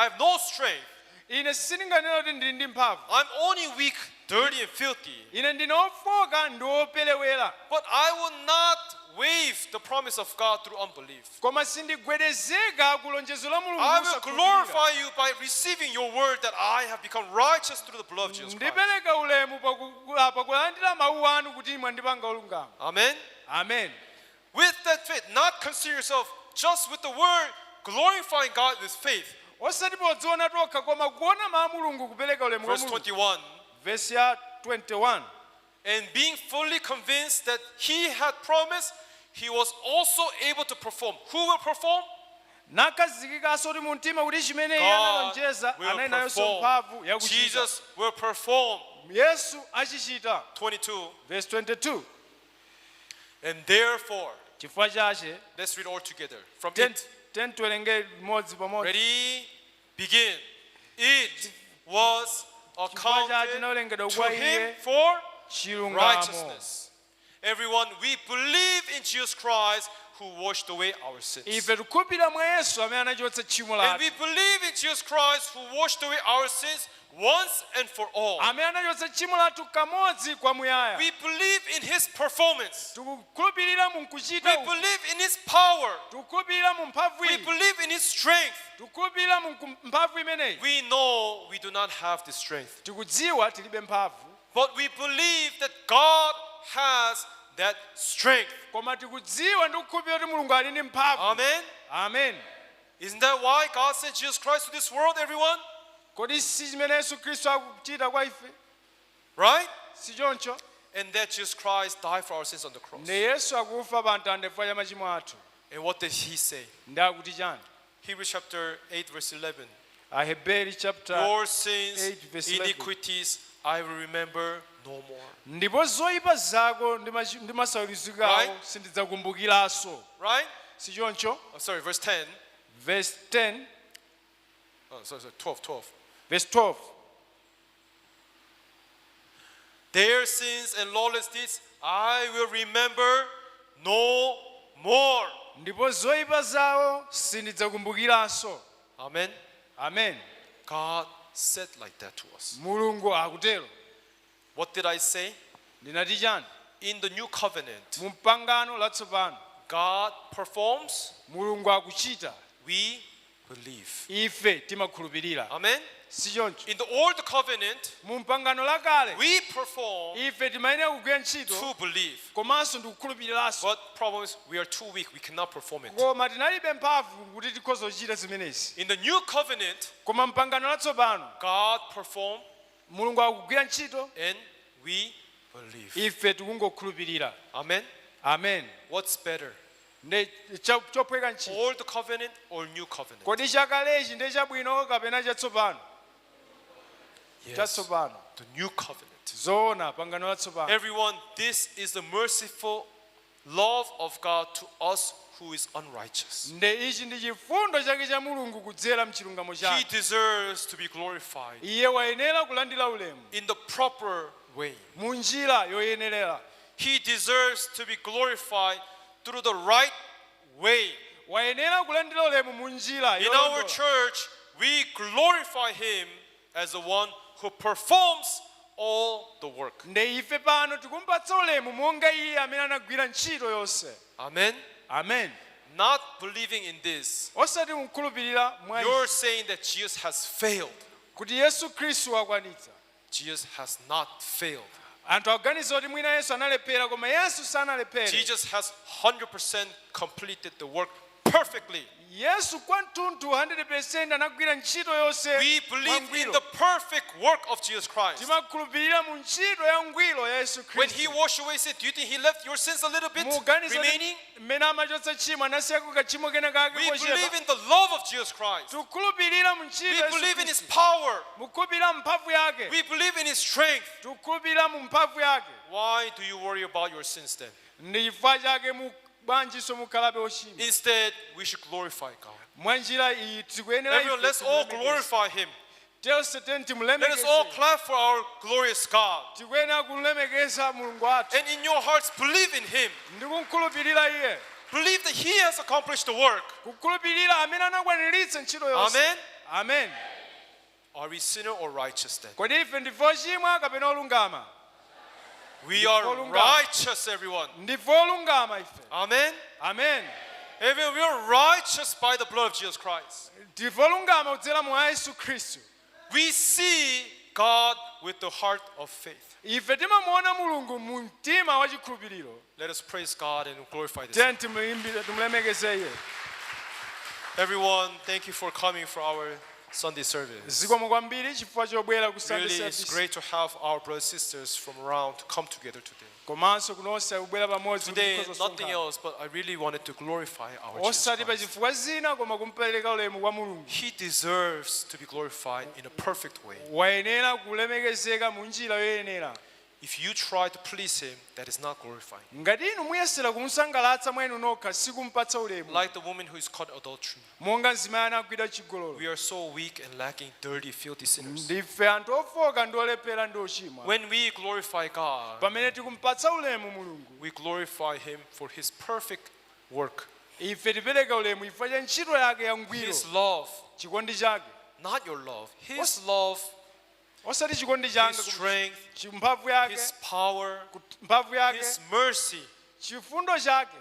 have no strength. Ine sindinganene kuti ndili ndi mphamvu. I'm only weak, dirty, and filthy. Ine ndine ofoka ndi operewera. But I will not waive the promise of God through unbelief. Koma sindigwedezeka ku lonjezo la Mulungu I will kusakhulupirira. glorify you by receiving your word that I have become righteous through the blood of Jesus Christ. Ndipereka ulemu pakulandira mawu anu kuti mwandipanga olungama. Amen. Amen. With that faith, not consider yourself just with the word, glorifying God with faith. Osati podziona tokha koma kuona mawu a Mulungu kupereka ulemu kwa Verse Mulungu. 21. Vesi ya 21. And being fully convinced that he had promised, he was also able to perform. Who will perform? Nakhazikikanso kuti mu mtima kuti chimene iye God analonjeza will anali nayonso perform. mphamvu yakuchita. Jesus will perform. Yesu achichita. 22. Verse 22. And therefore, Chifukwa chache let's read all together. From ten it. ten tiwerenge limodzi pamodzi. Ready? Begin. It was Chifukwa chache accounted chinawerengedwa to kwa him iye for chilungamo. righteousness. Everyone, we believe in Jesus Christ who washed away our sins. Ife tikukhulupirira mwa Yesu amene anachotsa tchimo And lathu. we believe in Jesus Christ who washed away our sins once and for all. Amene anachotsa tchimo lathu kamodzi kwamuyaya. We believe in his performance. Tikukhulupirira mu We nkuchita uku. believe in his power. Tikukhulupirira mu mphamvu We iyi. believe in his strength. Tikukhulupirira mu mphamvu imeneyi. We know we do not have the strength, Tikudziwa tilibe mphamvu but we believe that God has that strength. Koma tikudziwa ndi kukhulupirira kuti Mulungu ali ndi mphamvu. Amen. Amen. Isn't that why God sent Jesus Christ to this world, everyone? Kodi si chimene Yesu Khristu akuchita kwa ife? Right? Si choncho? And that Jesus Christ died for our sins on the cross. Ndi Yesu akufa pa mtanda chifukwa cha machimo athu. And what did he say? Ndi akuti chani? Hebrews chapter 8, verse 11. Aheberi chapter Your sins, 8 verse 11. Iniquities, I will remember no more. Ndipo zoyipa zako ndi ndi masautso ako Right? sindidzakumbukiranso. Right? Si choncho? Oh, sorry, verse 10. Verse 10. Oh, sorry, sorry, 12, 12. Verse 12. Their sins and lawless deeds I will remember no more. Ndipo zoyipa zawo sindidzakumbukiranso. Amen. Amen. God said like that to us. Mulungu akutero. What did I say? Ndinati chani? In the new covenant, Mu pangano latsopano, God performs, Mulungu akuchita, we believe. Ife timakhulupirira. Amen. Si choncho? In the old covenant, Mu pangano lakale, we perform ife timayenera kugwira ntchito to believe. komanso ndikukhulupiriranso. But problem is we are too weak, we cannot perform it. Koma tinalibe mphamvu kuti tikhoza kuchita zimenezi. In the new covenant, Koma mpangano latsopano, God performed Mulungu akugwira ntchito, and we believe. Ife tikungokhulupirira. Amen. Amen. What's better? Ndi chophweka ntchito. Old covenant or new covenant? Kodi chakalechi ndi chabwino kapena chatsopano? Yes. Chatsopano. The new covenant. Zoona, pangano latsopano. Everyone, this is the merciful love of God to us who is unrighteous. Nde ichi ndi chifundo chake cha Mulungu kudzera mchilungamo He chake. deserves to be glorified Iye wayenera kulandira ulemu in the proper way. Mu njira yoyenerera. He deserves to be glorified through the right way. Wayenera kulandira ulemu mu njira In our yolondola. church, we glorify him as the one who performs all the work. Nde ife pano tikumpatsa ulemu monga iye amene anagwira ntchito yonse. Amen. Amen. Not believing in this, Osati kukhulupirira mwa you're izi, saying that Jesus has failed. Kuti Yesu Khristu wakwanitsa. Jesus has not failed. Anthu akuganiza kuti mwina Yesu analephera koma Yesu sanalephere. Jesus has 100% completed the work perfectly. Yesu kwathunthu 100% anagwira ntchito yonse We believe in mwangwiro. the perfect work of Jesus Christ. Timakhulupirira mu ntchito ya ngwiro ya Yesu When he Khristu. washed away sin, do you think he left your sins a little bit Muganiza kuti remaining? mmene amachotsa tchimo anasiyako kachimo kena kake We believe kochepa? in the love of Jesus Christ. Tikukhulupirira mu ntchito We ya Yesu believe in his Khristu. power. Mukhulupirira mphamvu yake. We believe in his strength. Tikukhulupirira mu mphamvu yake. Why do you worry about your sins then? Ndi chifukwa chake mu bwanjinso mukhalabe ochimwa? Instead, we should glorify God. Mwa njira iyi tikuyenera Everyone, ife let's all timulemekeze. glorify him. Tonse tiyeni Let us timulemekeze. all clap for our glorious God. Tikuyenera kumlemekeza Mulungu wathu. And in your hearts, believe in him. Ndi kumkhulupirira iye. Believe that he has accomplished the work. Kukhulupirira amene anakwaniritsa ntchito yonse. Amen. Amen. Are we sinner or righteous then? Kodi ife ndife ochimwa kapena olungama? We are Olungama. Righteous, everyone. Ndife olungama ife. Amen. Amen. Everyone, we are righteous by the blood of Jesus Christ. Ndife olungama kudzera mwa Yesu Khristu. We see God with the heart of faith. Ife timamuona Mulungu mu mtima wa chikhulupiriro. Let us praise God and glorify this. Tiyeni timuimbire timulemekeze iye. Everyone, thank you for coming for our Sunday service. Zikomo kwambiri chifukwa chobwera ku Sunday Really, it's service. Great to have our brothers and sisters from around to come together today. Komanso kunonse kubwera pamodzi kuti Today, tikhoza nothing kusonkhana. Else, but I really wanted to glorify our Jesus Osati pa Christ. chifukwa zina koma kumpereka ulemu kwa Mulungu. He deserves to be glorified in a perfect way. Wayenera kulemekezeka mu njira yoyenera. If you try to please Him, that is not glorifying. Ngati inu muyesera kumusangalatsa mwa inu nokha sikumpatsa ulemu. Like the woman who is caught adultery, Monga mzimayi anagwidwa chigololo. We are so weak and lacking, dirty, filthy sinners. Ndife anthu ofoka ndi olephera ndi ochimwa. When we glorify God, Pamene tikumpatsa ulemu Mulungu, we glorify Him for His perfect work, ife tipereka ulemu chifukwa cha ntchito yake yangwiro, His love, chikondi chake, not your love, His love, osati chikondi changa, His strength, mphamvu yake, His power, mphamvu yake, His mercy chifundo chake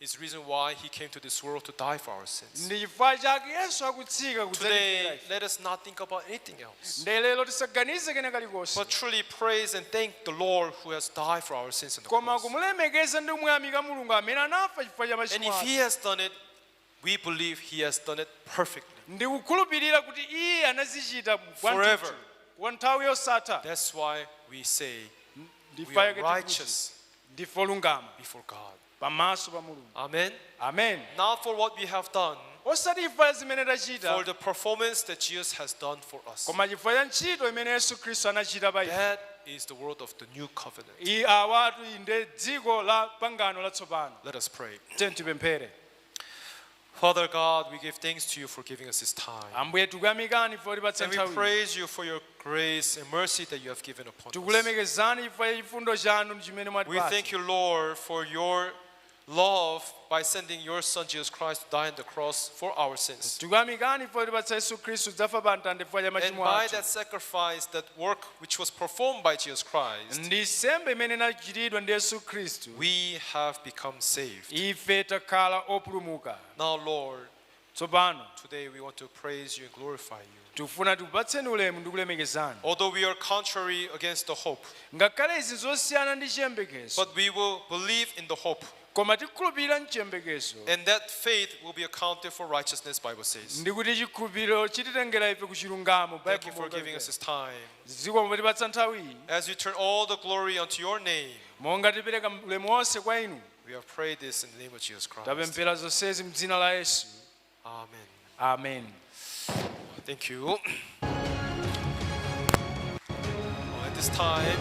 is the reason why He came to this world to die for our sins. Ndi chifukwa chake Yesu akutsika kudzatifera Today, ife. Let us not think about anything else, Nde lero tisaganize kena kalikonse, but truly praise and thank the Lord who has died for our sins on the koma cross. kumulemekeza ndi kumuyamika Mulungu amene anafa chifukwa cha And machimo if athu. He has done it, we believe He has done it perfectly. Ndikukhulupirira kuti iye anazichita Forever. Kwa nthawi yosatha. That's why we say we Ndife are yake tikuti righteous ndife olungama before God. Pamaso pa Mulungu. Amen. Amen. Not for what we have done, Osati chifukwa zimene tachita, for the performance that Jesus has done for us. Koma chifukwa cha ntchito imene Yesu Khristu anachita pa ife. That is the world of the new covenant. I awatu nde dziko la pangano latsopano. Let us pray. Tiye tipemphere. Father God, we give thanks to you for giving us this time. Ambuye tikuyamikani chifukwa tipatsa And we nthawi. Praise you for your grace and mercy that you have given upon us. Tikulemekezani chifukwa cha chifundo chanu ndi chimene We mwatipatsa. thank you, Lord, for your love by sending your Son, Jesus Christ, to die on the cross for our sins. Tikuyamikani chifukwa tipatsa Yesu Khristu dzafa pa mtanda chifukwa cha And machimo by athu. that sacrifice, that work which was performed by Jesus Christ, Ndi nsembe imene inachitidwa ndi Yesu Khristu, we have become saved. Ife takhala opulumuka. Now, Lord, Tsopano, today we want to praise you and glorify you. Tikufuna tikupatseni ulemu ndi kulemekezani. Although we are contrary against the hope, Ngakhale izi zosiyana ndi chiyembekezo, but we will believe in the hope. Koma tikhulupirira mchiyembekezo. And that faith will be accounted for righteousness, Bible says. Ndikuti chikhulupiriro chititengera ife ku chilungamo. Thank you for giving us this time. Zikomo potipatsa nthawi iyi. As we turn all the glory unto your name, Monga tipereka ulemu wonse kwa inu, we have prayed this in the name of Jesus Christ. Tapemphera zonsezi mdzina la Yesu. Amen. Amen. Thank you. Well, at this time,